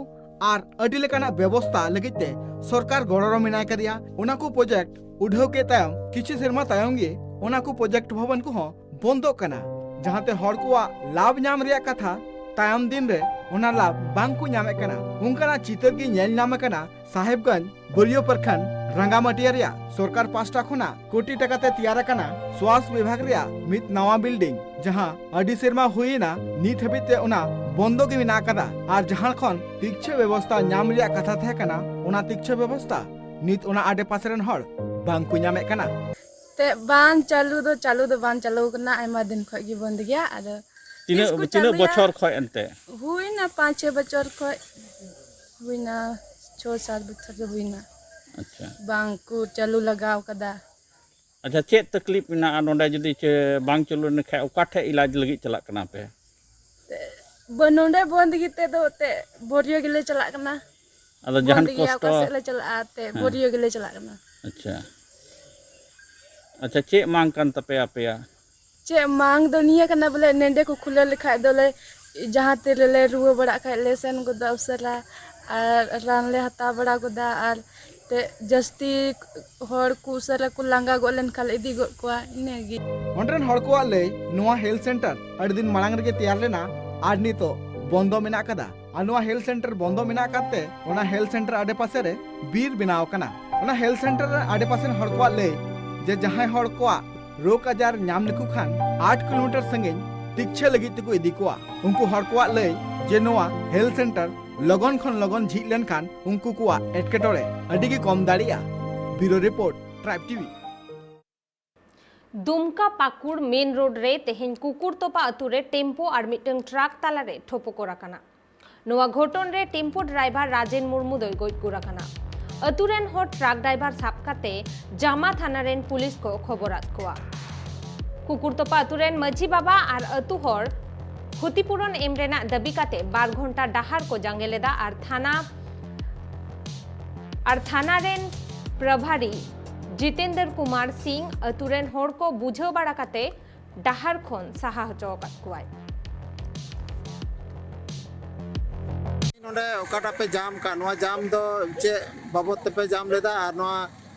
ᱟᱨ ᱟᱹᱰᱤ ᱞᱮᱠᱟᱱᱟᱜ ᱵᱮᱵᱚᱥᱛᱟ ᱞᱟᱹᱜᱤᱫ ᱛᱮ ᱥᱚᱨᱠᱟᱨ ᱜᱚᱲᱚ ᱨᱮ ᱢᱮᱱᱟᱭ ᱠᱟᱫᱮᱭᱟ᱾ ᱚᱱᱟ ᱠᱚ ᱯᱨᱚᱡᱮᱠᱴ ᱩᱰᱷᱟᱹᱣ ᱠᱮᱫ ᱛᱟᱭᱚᱢ ᱠᱤᱪᱷᱩ ᱥᱮᱨᱢᱟ ᱛᱟᱭᱚᱢ ᱜᱮ ᱚᱱᱟ ᱠᱚ ᱯᱨᱚᱡᱮᱠᱴ ᱵᱷᱚᱵᱚᱱ ᱠᱚᱦᱚᱸ ᱵᱚᱱᱫᱚᱜ ᱠᱟᱱᱟ, ᱡᱟᱦᱟᱸᱛᱮ ᱦᱚᱲ ᱠᱚᱣᱟᱜ ᱞᱟᱵᱷ ᱧᱟᱢ ᱨᱮᱭᱟᱜ ᱠᱟᱛᱷᱟ ᱛᱟᱭᱚᱢ ᱫᱤᱱ ᱨᱮ ᱚᱱᱟ ᱞᱟᱵᱷ ᱵᱟᱝ ᱠᱚ ᱧᱟᱢᱮᱫ ᱠᱟᱱᱟ᱾ ᱚᱱᱠᱟᱱᱟᱜ ᱪᱤᱛᱟᱹᱨ ᱜᱮ ᱧᱮᱞ ᱧᱟᱢ ᱟᱠᱟᱱᱟ ᱥᱟᱦᱮᱵᱽᱜᱚᱸᱡᱽ ᱵᱟᱹᱨᱤᱭᱟᱹ ᱯᱨᱚᱠᱷᱚᱸᱰ ᱨᱟᱸᱜᱟᱢᱟᱹᱴᱤᱭᱟ ᱨᱮᱭᱟᱜ ᱥᱚᱨᱠᱟᱨ ᱯᱟᱥᱴᱟ ᱠᱷᱚᱱᱟᱜ ᱠᱳᱴᱤ ᱴᱟᱠᱟ ᱛᱮ ᱛᱮᱭᱟᱨ ᱟᱠᱟᱱᱟ ᱥᱣᱟᱥ ᱵᱤᱵᱷᱟᱜᱽ ᱨᱮᱭᱟᱜ ᱢᱤᱫ ᱱᱟᱣᱟ ᱵᱤᱞᱰᱤᱝ, ᱡᱟᱦᱟᱸ ᱟᱹᱰᱤ ᱥᱮᱨᱢᱟ ᱦᱩᱭ ᱮᱱᱟ, ᱱᱤᱛ ᱦᱟᱹᱵᱤᱡ ᱛᱮ ᱚᱱᱟ ᱵᱚᱱᱫᱚ ᱜᱮ ᱢᱮᱱᱟᱜ ᱟᱠᱟᱫᱟ᱾ ᱟᱨ ᱡᱟᱦᱟᱸ ᱠᱷᱚᱱ ᱛᱤᱠᱪᱷᱟᱹ ᱵᱮᱵᱚᱥᱛᱟ ᱧᱟᱢ ᱨᱮᱭᱟᱜ ᱠᱟᱛᱷᱟ ᱛᱟᱦᱮᱸ ᱠᱟᱱᱟ, ᱚᱱᱟ ᱛᱤᱠᱪᱷᱟᱹ ᱵᱮᱵᱚᱥᱛᱟ ᱱᱤᱛ ᱚᱱᱟ ᱟᱰᱮ ᱯᱟᱥᱮ ᱨᱮᱱ ᱦᱚᱲ ᱵᱟᱝ ᱠᱚ ᱧᱟᱢᱮᱫ ᱠᱟᱱᱟ᱾ ᱛᱮ ᱵᱟᱝ ᱪᱟᱹᱞᱩ ᱫᱚ ᱪᱟᱹᱞᱩ ᱫᱚ ᱵᱟᱝ ᱪᱟᱹᱞᱩ ᱠᱟᱱᱟ, ᱟᱭᱢᱟ ᱫᱤᱱ ᱠᱷᱚᱡ ᱜᱮ ᱵᱚᱱᱫ ᱜᱮᱭᱟ᱾ ᱟᱫᱚ ᱛᱤᱱᱟᱹᱜ, ᱛᱤᱥ ᱠᱚ ᱛᱤᱱᱟᱹᱜ ᱪᱟᱹᱞᱩᱭᱟ? ᱵᱚᱪᱷᱚᱨ ᱠᱷᱚᱡ ᱮᱱᱛᱮ? ᱦᱩᱭᱱᱟ ᱯᱟᱸᱪ ᱪᱷᱚᱭ ᱵᱚᱪᱷᱚᱨ ᱠᱷᱚᱡ, ᱦᱩᱭᱱᱟ ᱪᱷᱚ ᱥᱟᱛ ᱵᱚᱪᱷᱚᱨ ᱫᱚ ᱦᱩᱭᱱᱟ᱾ ᱟᱪᱪᱷᱟ᱾ ᱵᱟᱝ ᱠᱚ ᱪᱟᱹᱞᱩ ᱞᱟᱜᱟᱣ ᱠᱟᱫᱟ᱾ ᱟᱪᱪᱷᱟ, ᱪᱮᱫ ᱛᱟᱠᱞᱤᱯ ᱢᱮᱱᱟᱜᱼᱟ ᱱᱚᱰᱮ? ᱡᱩᱫᱤ ᱪᱮ ᱵᱟᱝ ᱪᱟᱹᱞᱩ ᱞᱮᱱᱠᱷᱟᱡ ᱚᱠᱟ ᱴᱷᱮᱡ ᱤᱞᱟᱡᱽ ᱞᱟᱹᱜᱤᱫ ᱪᱟᱞᱟᱜ ᱠᱟᱱᱟ ᱯᱮ? ᱛᱮ ᱵᱚ-, ᱱᱚᱰᱮ ᱵᱚᱱᱫ ᱜᱮᱛᱮ ᱫᱚ ᱛᱮ ᱵᱳᱨᱤᱭᱳ ᱜᱮᱞᱮ ᱪᱟᱞᱟᱜ ᱠᱟᱱᱟ᱾ ᱟᱫᱚ ᱡᱟᱦᱟᱱ ᱵᱚᱱᱫ ᱜᱮᱭᱟ, ᱠᱚᱥᱴᱚ? ᱚᱠᱟ ᱥᱮᱫ ᱞᱮ ᱪᱟᱞᱟᱜᱼᱟ ᱛᱮ ᱦᱮᱸ᱾ ᱵᱳᱨᱤᱭᱳ ᱜᱮᱞᱮ ᱪᱟᱞᱟᱜ ᱠᱟᱱᱟ᱾ ᱟᱪᱪᱷᱟ, ᱟᱪᱪᱷᱟ, ᱪᱮᱫ ᱢᱟᱝ ᱠᱟᱱ ᱛᱟᱯᱮᱭᱟ ᱟᱯᱮᱭᱟᱜ? ᱪᱮᱫ ᱢᱟᱝ ᱫᱚ ᱱᱤᱭᱟᱹ ᱠᱟᱱᱟ ᱵᱚᱞᱮ, ᱱᱚᱸᱰᱮ ᱠᱚ ᱠᱷᱩᱞᱟᱹᱣ ᱞᱮᱠᱷᱟᱡ ᱫᱚᱞᱮ ᱡᱟᱦᱟᱸ ᱛᱤ ᱨᱮᱞᱮ ᱨᱩᱣᱟᱹ ᱵᱟᱲᱟᱜ ᱠᱷᱟᱡ ᱞᱮ ᱥᱮᱱ ᱜᱚᱫᱚᱜᱼᱟ ᱩᱥᱟᱹᱨᱟ, ᱟᱨ ᱨᱟᱱ ᱞᱮ ᱦᱟᱛᱟᱣ ᱵᱟᱲᱟ ᱜᱚᱫᱟ, ᱟᱨ ᱛᱮ ᱡᱟᱹᱥᱛᱤ ᱦᱚᱲ ᱠᱚ ᱩᱥᱟᱹᱨᱟ ᱠᱚ ᱞᱟᱸᱜᱟ ᱜᱚᱫ ᱞᱮᱱᱠᱷᱟᱱ ᱞᱮ ᱤᱫᱤ ᱜᱚᱫ ᱠᱚᱣᱟ, ᱤᱱᱟᱹᱜᱮ᱾ ᱚᱸᱰᱮ ᱨᱮᱱ ᱦᱚᱲ ᱠᱚᱣᱟᱜ ᱞᱟᱹᱭ, ᱱᱚᱣᱟ ᱦᱮᱞᱛᱷ ᱥᱮᱱᱴᱟᱨ ᱟᱹᱰᱤ ᱫᱤᱱ ᱢᱟᱲᱟᱝ ᱨᱮᱜᱮ ᱛᱮᱭᱟᱨ ᱞᱮᱱᱟ ᱟᱨ ᱱᱤᱛᱚᱜ ᱵᱚᱱᱫᱚ ᱢᱮᱱᱟᱜ ᱟᱠᱟᱫᱟ᱾ ᱟᱨ ᱱᱚᱣᱟ ᱦᱮᱞᱛᱷ ᱥᱮᱱᱴᱟᱨ ᱵᱚᱱᱫᱚ ᱢᱮᱱᱟᱜ ᱟᱠᱟᱫ ᱛᱮ ᱚᱱᱟ ᱦᱮᱞᱛᱷ ᱥᱮᱱᱴᱟᱨ ᱟᱰᱮᱯᱟᱥᱮ ᱨᱮ ᱵᱤᱨ ᱵᱮᱱᱟᱣ ᱟᱠᱟᱱᱟ᱾ ᱚᱱᱟ ᱦᱮᱞᱛᱷ ᱥᱮᱱᱴᱟᱨ ᱨᱮ ᱟᱰᱮᱯᱟᱥᱮ ᱨᱮᱱ ᱦᱚᱲ ᱠᱚᱣᱟᱜ ᱞᱟᱹᱭ ᱡᱮ ᱡᱟᱦᱟᱸᱭ ᱦᱚᱲ ᱠᱚᱣᱟᱜ ᱨᱳᱜᱽ ᱟᱡᱟᱨ ᱧᱟᱢ ᱞᱮᱠᱚ ᱠᱷᱟᱱ ᱟᱴ ᱠᱤᱞᱳᱢᱤᱴᱟᱨ ᱥᱟᱺᱜᱤᱧ ᱛᱤᱠᱪᱷᱟᱹ ᱞᱟᱹᱜᱤᱫ ᱛᱮᱠᱚ ᱤᱫᱤ ᱠᱚᱣᱟ᱾ ᱩᱱᱠᱩ ᱦᱚᱲ ᱠᱚᱣᱟᱜ ᱞᱟᱹᱭ ᱡᱮ ᱱᱚᱣᱟ ᱦᱮᱞᱛᱷ ᱥᱮᱱᱴᱟᱨ ᱞᱚᱜᱚᱱ ᱠᱷᱚᱱ ᱞᱚᱜᱚᱱ ᱡᱷᱤᱡ ᱞᱮᱱᱠᱷᱟᱱ ᱩᱱᱠᱩ ᱠᱚᱣᱟᱜ ᱮᱴᱠᱮᱴᱚᱬᱮ ᱟᱹᱰᱤ ᱜᱮ ᱠᱚᱢ ᱫᱟᱲᱮᱭᱟᱜᱼᱟ᱾ ᱵᱤᱭᱩᱨᱳ ᱨᱤᱯᱳᱨᱴ, ᱴᱨᱟᱭᱤᱵᱽ ᱴᱤᱵᱷᱤ᱾ ᱫᱩᱢᱠᱟ ᱯᱟᱠᱩᱲ ᱢᱮᱱ ᱨᱳᱰ ᱨᱮ ᱛᱮᱦᱮᱧ ᱠᱩᱠᱩᱨᱛᱚᱯᱟ ᱟᱹᱛᱩ ᱨᱮ ᱴᱮᱢᱯᱳ ᱟᱨ ᱢᱤᱫᱴᱟᱝ ᱴᱨᱟᱠ ᱛᱟᱞᱟᱨᱮ ᱴᱷᱚᱯᱚᱠᱚᱨ ᱟᱠᱟᱱᱟ᱾ ᱱᱚᱣᱟ ᱜᱷᱚᱴᱚᱱ ᱨᱮ ᱴᱮᱢᱯᱳ ᱰᱨᱟᱭᱵᱷᱟᱨ ᱨᱟᱡᱮᱱ ᱢᱩᱨᱢᱩ ᱫᱚᱭ ᱜᱚᱡ ᱜᱩᱨ ᱟᱠᱟᱱᱟ᱾ ᱟᱹᱛᱩ ᱨᱮᱱ ᱦᱚᱲ ᱴᱨᱟᱠ ᱰᱨᱟᱭᱵᱷᱟᱨ ᱥᱟᱵ ᱠᱟᱛᱮ ᱡᱟᱢᱟ ᱛᱷᱟᱱᱟ ᱨᱮᱱ ᱯᱩᱞᱤᱥ ᱠᱚ ᱠᱷᱚᱵᱚᱨᱟᱫ ᱠᱚᱣᱟ᱾ ᱠᱩᱠᱩᱨᱛᱚᱯᱟ ᱟᱹᱛᱩ ᱨᱮᱱ ᱢᱟᱹᱡᱷᱤ ᱵᱟᱵᱟ ᱟᱨ ᱟᱹᱛᱩ ᱦᱚᱲ ᱠᱷᱚᱛᱤᱯᱩᱨᱚᱱ ᱮᱢ ᱨᱮᱱᱟᱜ ᱫᱟᱹᱵᱤ ᱠᱟᱛᱮ ᱵᱟᱨ ᱜᱷᱚᱱᱴᱟ ᱰᱟᱦᱟᱨ ᱠᱚ ᱡᱟᱸᱜᱮ ᱞᱮᱫᱟ ᱟᱨ ᱛᱷᱟᱱᱟ, ᱟᱨ ᱛᱷᱟᱱᱟ ᱨᱮᱱ ᱯᱨᱚᱵᱷᱟᱨᱤ ᱡᱤᱛᱮᱱᱫᱨ ᱠᱩᱢᱟᱨ ᱥᱤᱝ ᱟᱹᱛᱩ ᱨᱮᱱ ᱦᱚᱲ ᱠᱚ ᱵᱩᱡᱷᱟᱹᱣ ᱵᱟᱲᱟ ᱠᱟᱛᱮ ᱰᱟᱦᱟᱨ ᱠᱷᱚᱱ ᱥᱟᱦᱟ ᱦᱚᱪᱚ ᱟᱠᱟᱫ ᱠᱚᱣᱟᱭ᱾ ᱱᱚᱰᱮ ᱚᱠᱟᱴᱟᱜ ᱯᱮ ᱡᱟᱢ ᱠᱟᱜ, ᱱᱚᱣᱟ ᱡᱟᱢ ᱫᱚ ᱪᱮᱫ ᱵᱟᱵᱚᱫ ᱛᱮᱯᱮ ᱡᱟᱢ ᱞᱮᱫᱟ ᱟᱨ ᱱᱚᱣᱟ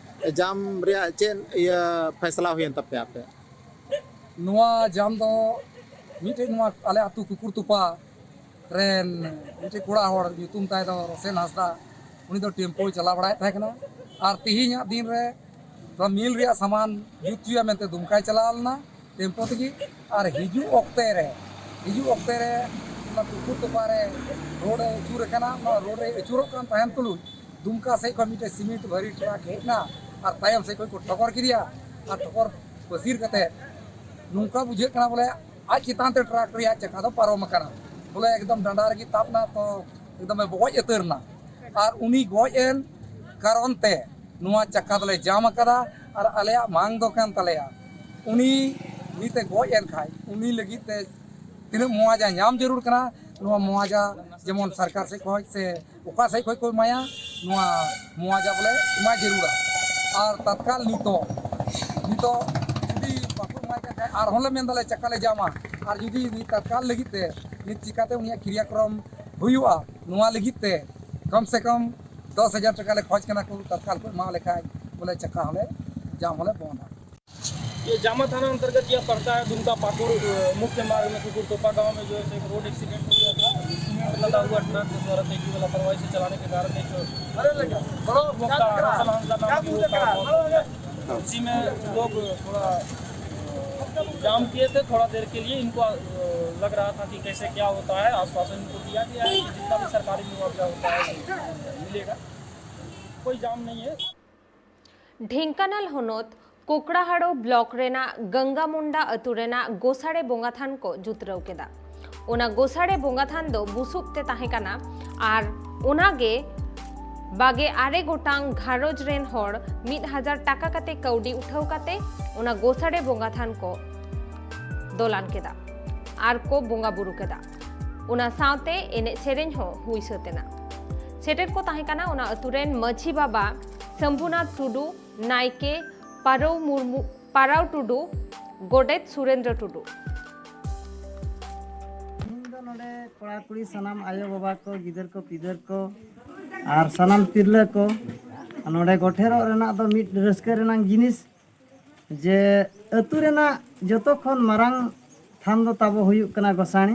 ᱡᱟᱢ ᱨᱮᱭᱟᱜ ᱪᱮᱫ, ᱤᱭᱟᱹ, ᱯᱷᱮᱥᱞᱟ ᱦᱩᱭᱮᱱ ᱛᱟᱯᱮᱭᱟ ᱟᱯᱮ? ᱱᱚᱣᱟ ᱡᱟᱢ ᱫᱚ ᱢᱤᱫᱴᱮᱡ ᱱᱚᱣᱟ ᱟᱞᱮ ᱟᱹᱛᱩ ᱠᱩᱠᱩᱨ ᱛᱚᱯᱟ ᱨᱮᱱ ᱢᱤᱫᱴᱮᱡ ᱠᱚᱲᱟ ᱦᱚᱲ, ᱧᱩᱛᱩᱢ ᱛᱟᱭ ᱫᱚ ᱨᱚᱥᱮᱱ ᱦᱟᱸᱥᱫᱟ, ᱩᱱᱤ ᱫᱚ ᱴᱮᱢᱯᱳᱭ ᱪᱟᱞᱟᱣ ᱵᱟᱲᱟᱭᱮᱫ ᱛᱟᱦᱮᱸ ᱠᱟᱱᱟ᱾ ᱟᱨ ᱛᱮᱦᱮᱧᱟᱜ ᱫᱤᱱ ᱨᱮ ᱱᱚᱣᱟ ᱢᱤᱞ ᱨᱮᱭᱟᱜ ᱥᱟᱢᱟᱱ ᱡᱩᱛ ᱦᱚᱪᱚᱭᱟ ᱢᱮᱱᱛᱮ ᱫᱩᱢᱠᱟᱭ ᱪᱟᱞᱟᱣ ᱞᱮᱱᱟ ᱴᱮᱢᱯᱳ ᱛᱮᱜᱮ᱾ ᱟᱨ ᱦᱤᱡᱩᱜ ᱚᱠᱛᱮ ᱨᱮ, ᱦᱤᱡᱩᱜ ᱚᱠᱛᱮ ᱨᱮ ᱚᱱᱟ ᱠᱩᱠᱩᱨ ᱛᱚᱯᱟ ᱨᱮ ᱨᱳᱰ ᱮ ᱟᱹᱪᱩᱨ ᱟᱠᱟᱱᱟ᱾ ᱚᱱᱟ ᱨᱳᱰ ᱮ ᱟᱹᱪᱩᱨᱚᱜ ᱠᱟᱱ ᱛᱟᱦᱮᱱ ᱛᱩᱞᱩᱡ ᱫᱩᱢᱠᱟ ᱥᱮᱫ ᱠᱷᱚᱱ ᱢᱤᱫᱴᱮᱡ ᱥᱤᱢᱮᱱᱴ ᱵᱷᱟᱨᱤ ᱴᱨᱟᱠ ᱦᱮᱡ ᱮᱱᱟ ᱟᱨ ᱛᱟᱭᱚᱢ ᱥᱮᱫ ᱠᱷᱚᱱ ᱠᱚ ᱴᱷᱚᱠᱚᱨ ᱠᱮᱫᱮᱭᱟ᱾ ᱟᱨ ᱴᱷᱚᱠᱚᱨ ᱯᱟᱹᱥᱤᱨ ᱠᱟᱛᱮ ᱱᱚᱝᱠᱟ ᱵᱩᱡᱷᱟᱹᱜ ᱠᱟᱱᱟ ᱵᱚᱞᱮ ᱟᱡ ᱪᱮᱛᱟᱱ ᱛᱮ ᱴᱨᱟᱠ ᱨᱮᱭᱟᱜ ᱪᱟᱠᱟ ᱫᱚ ᱯᱟᱨᱚᱢ ᱟᱠᱟᱱᱟ, ᱵᱚᱞᱮ ᱮᱠᱫᱚᱢ ᱰᱟᱸᱰᱟ ᱨᱮᱜᱮ ᱛᱟᱵ ᱮᱱᱟ, ᱛᱚ ᱮᱠᱫᱚᱢᱮ ᱵᱚᱜᱚᱡ ᱩᱛᱟᱹᱨ ᱮᱱᱟ᱾ ᱟᱨ ᱩᱱᱤ ᱜᱚᱡ ᱮᱱ ᱠᱟᱨᱚᱱ ᱛᱮ ᱱᱚᱣᱟ ᱪᱟᱠᱟ ᱫᱚᱞᱮ ᱡᱟᱢ ᱟᱠᱟᱫᱟ᱾ ᱟᱨ ᱟᱞᱮᱭᱟᱜ ᱢᱟᱝ ᱫᱚ ᱠᱟᱱ ᱛᱟᱞᱮᱭᱟ, ᱩᱱᱤ ᱱᱤᱛᱮ ᱜᱚᱡ ᱮᱱ ᱠᱷᱟᱡ ᱩᱱᱤ ᱞᱟᱹᱜᱤᱫ ᱛᱮ ᱛᱤᱱᱟᱹᱜ ᱢᱚᱣᱟᱡᱟ ᱧᱟᱢ ᱡᱟᱹᱨᱩᱲ ᱠᱟᱱᱟ, ᱱᱚᱣᱟ ᱢᱚᱣᱟᱡᱟ ᱡᱮᱢᱚᱱ ᱥᱚᱨᱠᱟᱨ ᱥᱮᱫ ᱠᱷᱚᱱ ᱥᱮ ᱚᱠᱟ ᱥᱮᱫ ᱠᱷᱚᱱ ᱠᱚ ᱮᱢᱟᱭᱟ, ᱱᱚᱣᱟ ᱢᱚᱣᱟᱡᱟ ᱵᱚᱞᱮ ᱮᱢᱟᱭ ᱡᱟᱹᱨᱩᱲᱟ᱾ ᱟᱨ ᱛᱟᱛᱠᱟᱞ ᱱᱤᱛᱚᱜ, ᱱᱤᱛᱚᱜ ᱡᱩᱫᱤ ᱵᱟᱠᱚ ᱮᱢᱟᱭ ᱠᱟᱱ ᱠᱷᱟᱡ, ᱟᱨᱦᱚᱸ ᱞᱮ ᱢᱮᱱ ᱫᱟᱞᱮ ᱪᱟᱠᱟ ᱞᱮ ᱡᱟᱢᱟ᱾ ᱟᱨ ᱡᱩᱫᱤ ᱱᱤᱛ ᱛᱟᱛᱠᱟᱞ ᱞᱟᱹᱜᱤᱫ ᱛᱮ ᱱᱤᱛ ᱪᱤᱠᱟᱛᱮ ᱩᱱᱤᱭᱟᱜ ᱠᱨᱤᱭᱟᱠᱨᱚᱢ ᱦᱩᱭᱩᱜᱼᱟ, ᱱᱚᱣᱟ ᱞᱟᱹᱜᱤᱫ ᱛᱮ ᱠᱚᱢ ᱥᱮ ᱠᱚᱢ ᱫᱚᱥ ᱦᱟᱡᱟᱨ ᱴᱟᱠᱟ ᱞᱮ ᱠᱷᱚᱡᱽ ᱠᱟᱱᱟ ᱠᱚ, ᱛᱟᱛᱠᱟᱞ ᱠᱚ ᱮᱢᱟ ᱞᱮᱠᱷᱟᱡ ᱵᱚᱞᱮ ᱪᱟᱠᱟ ᱦᱚᱸᱞᱮ ᱡᱟᱢ ᱦᱚᱸᱞᱮ ᱵᱚᱱᱫᱟ᱾ ये जामा थाना अंतर्गत यह पड़ता है, दुमका पाकुड़, अ, मुख्य मार्ग में कुकुर तोपा गांव में जो है एक रोड एक्सीडेंट हो गया था। सीमेंट लदा हुआ ट्रक के द्वारा तेजी व लापरवाही से चलाने के कारण एक युवक का, रतन हांसदा नाम के युवक का मौत हो गया। इसी में लोग थोड़ा, अ, जाम किए थे थोड़ा देर के लिए। इनको, अ, लग रहा था कि कैसे क्या होता है, आश्वासन इनको दिया गया है कि जितना भी सरकारी मुआवजा होता है, वो मिलेगा। कोई जाम नहीं है। ᱰᱷᱮᱝᱠᱟᱱᱟᱞ ᱦᱚᱱᱚᱛ ᱠᱳᱠᱲᱟᱦᱟᱲᱳ ᱵᱞᱚᱠ ᱨᱮᱱᱟᱜ ᱜᱟᱝᱜᱟᱢᱩᱱᱰᱟ ᱟᱹᱛᱩ ᱨᱮᱱᱟᱜ ᱜᱳᱥᱟᱲᱮ ᱵᱚᱸᱜᱟ ᱛᱷᱟᱱ ᱠᱚ ᱡᱩᱛᱨᱟᱹᱣ ᱠᱮᱫᱟ᱾ ᱚᱱᱟ ᱜᱳᱥᱟᱲᱮ ᱵᱚᱸᱜᱟ ᱛᱷᱟᱱ ᱫᱚ ᱵᱩᱥᱩᱵ ᱛᱮ ᱛᱟᱦᱮᱸ ᱠᱟᱱᱟ ᱟᱨ ᱚᱱᱟ ᱜᱮ ᱵᱟᱜᱮ ᱟᱨᱮ ᱜᱚᱴᱟᱝ ᱜᱷᱟᱨᱚᱸᱡᱽ ᱨᱮᱱ ᱦᱚᱲ ᱢᱤᱫ ᱦᱟᱡᱟᱨ ᱴᱟᱠᱟ ᱠᱟᱛᱮ ᱠᱟᱹᱣᱰᱤ ᱩᱴᱷᱟᱹᱣ ᱠᱟᱛᱮ ᱚᱱᱟ ᱜᱳᱥᱟᱲᱮ ᱵᱚᱸᱜᱟ ᱛᱷᱟᱱ ᱠᱚ ᱫᱚᱞᱟᱱ ᱠᱮᱫᱟ ᱟᱨ ᱠᱚ ᱵᱚᱸᱜᱟ ᱵᱩᱨᱩ ᱠᱮᱫᱟ᱾ ᱚᱱᱟ ᱥᱟᱶᱛᱮ ᱮᱱᱮᱡ ᱥᱮᱨᱮᱧ ᱦᱚᱸ ᱦᱩᱭ ᱥᱟᱹᱛ ᱮᱱᱟ᱾ ᱥᱮᱴᱮᱨ ᱠᱚ ᱛᱟᱦᱮᱸ ᱠᱟᱱᱟ ᱚᱱᱟ ᱟᱹᱛᱩ ᱨᱮᱱ ᱢᱟᱹᱡᱷᱤ ᱵᱟᱵᱟ ᱥᱟᱢᱵᱷᱩᱱᱟᱛᱷ ᱴᱩᱰᱩ, ᱱᱟᱭᱠᱮ ᱯᱟᱨᱟᱣ ᱢᱩᱨᱢᱩ, ᱯᱟᱨᱟᱣ ᱴᱩᱰᱩ, ᱜᱚᱰᱮᱛ ᱥᱩᱨᱮᱱᱫᱨᱚ ᱴᱩᱰᱩ᱾ ᱤᱧ ᱫᱚ ᱱᱚᱰᱮ ᱠᱚᱲᱟ ᱠᱩᱲᱤ ᱥᱟᱱᱟᱢ ᱟᱭᱳ ᱵᱟᱵᱟ ᱠᱚ, ᱜᱤᱫᱟᱹᱨ ᱠᱚ ᱯᱤᱫᱟᱹᱨ ᱠᱚ ᱟᱨ ᱥᱟᱱᱟᱢ ᱛᱤᱨᱞᱟᱹ ᱠᱚ ᱱᱚᱰᱮ ᱜᱚᱴᱷᱮᱨᱚᱜ ᱨᱮᱱᱟᱜ ᱫᱚ ᱢᱤᱫ ᱨᱟᱹᱥᱠᱟᱹ ᱨᱮᱱᱟᱜ ᱡᱤᱱᱤᱥ, ᱡᱮ ᱟᱹᱛᱩ ᱨᱮᱱᱟᱜ ᱡᱚᱛᱚ ᱠᱷᱚᱱ ᱢᱟᱨᱟᱝ ᱛᱷᱟᱱ ᱫᱚ ᱛᱟᱵᱚ ᱦᱩᱭᱩᱜ ᱠᱟᱱᱟ ᱜᱚᱥᱟᱬᱮ᱾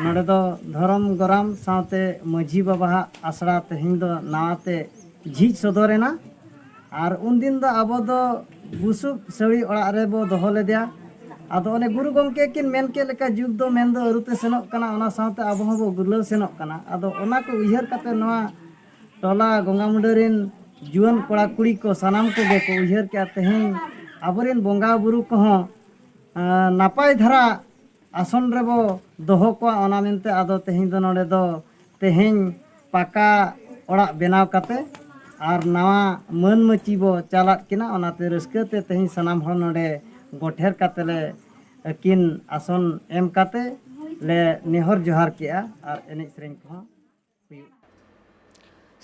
ᱱᱚᱰᱮ ᱫᱚ ᱫᱷᱚᱨᱚᱢ ᱜᱚᱨᱟᱢ ᱥᱟᱶᱛᱮ ᱢᱟᱹᱡᱷᱤ ᱵᱟᱵᱟᱣᱟᱜ ᱟᱥᱲᱟ ᱛᱮᱦᱮᱧ ᱫᱚ ᱱᱟᱣᱟ ᱛᱮ ᱡᱷᱤᱡ ᱥᱚᱫᱚᱨ ᱮᱱᱟ᱾ ᱟᱨ ᱩᱱᱫᱤᱱ ᱫᱚ ᱟᱵᱚ ᱫᱚ ᱵᱩᱥᱩᱵ ᱥᱟᱹᱲᱤ ᱚᱲᱟᱜ ᱨᱮᱵᱚ ᱫᱚᱦᱚ ᱞᱮᱫᱮᱭᱟ᱾ ᱟᱫᱚ ᱚᱱᱮ ᱜᱩᱨᱩ ᱜᱚᱢᱠᱮ ᱠᱤᱱ ᱢᱮᱱ ᱠᱮᱫ ᱞᱮᱠᱟ, ᱡᱩᱜᱽ ᱫᱚ ᱢᱮᱱ ᱫᱚ ᱟᱹᱨᱩᱛᱮ ᱥᱮᱱᱚᱜ ᱠᱟᱱᱟ, ᱚᱱᱟ ᱥᱟᱶᱛᱮ ᱟᱵᱚ ᱦᱚᱸᱵᱚ ᱜᱩᱨᱞᱟᱹᱣ ᱥᱮᱱᱚᱜ ᱠᱟᱱᱟ᱾ ᱟᱫᱚ ᱚᱱᱟ ᱠᱚ ᱩᱭᱦᱟᱹᱨ ᱠᱟᱛᱮ ᱱᱚᱣᱟ ᱴᱚᱞᱟ ᱜᱚᱝᱜᱟ ᱢᱩᱸᱰᱟᱹ ᱨᱮᱱ ᱡᱩᱣᱟᱹᱱ ᱠᱚᱲᱟ ᱠᱩᱲᱤ ᱠᱚ ᱥᱟᱱᱟᱢ ᱠᱚᱜᱮ ᱠᱚ ᱩᱭᱦᱟᱹᱨ ᱠᱮᱜᱼᱟ, ᱛᱮᱦᱮᱧ ᱟᱵᱚᱨᱮᱱ ᱵᱚᱸᱜᱟ ᱵᱩᱨᱩ ᱠᱚᱦᱚᱸ, ᱟᱸ, ᱱᱟᱯᱟᱭ ᱫᱷᱟᱨᱟ ᱟᱥᱚᱱ ᱨᱮᱵᱚ ᱫᱚᱦᱚ ᱠᱚᱣᱟ᱾ ᱚᱱᱟ ᱢᱮᱱᱛᱮ ᱟᱫᱚ ᱛᱮᱦᱮᱧ ᱫᱚ ᱱᱚᱰᱮ ᱫᱚ ᱛᱮᱦᱮᱧ ᱯᱟᱠᱟ ᱚᱲᱟᱜ ᱵᱮᱱᱟᱣ ᱠᱟᱛᱮ ᱟᱨ ᱱᱟᱣᱟ ᱢᱟᱹᱱ ᱢᱟᱹᱪᱤ ᱵᱚ ᱪᱟᱞᱟᱫ ᱠᱤᱱᱟ᱾ ᱚᱱᱟᱛᱮ ᱨᱟᱹᱥᱠᱟᱹ ᱛᱮ ᱛᱮᱦᱮᱧ ᱥᱟᱱᱟᱢ ᱦᱚᱲ ᱱᱚᱰᱮ ᱜᱚᱴᱷᱮᱨ ᱠᱟᱛᱮ ᱞᱮ ᱟᱹᱠᱤᱱ ᱟᱥᱚᱱ ᱮᱢ ᱠᱟᱛᱮ ᱞᱮ ᱱᱮᱦᱚᱨ ᱡᱚᱦᱟᱨ ᱠᱮᱜᱼᱟ ᱟᱨ ᱮᱱᱮᱡ ᱥᱮᱨᱮᱧ ᱠᱚᱦᱚᱸ ᱦᱩᱭᱩᱜᱼᱟ᱾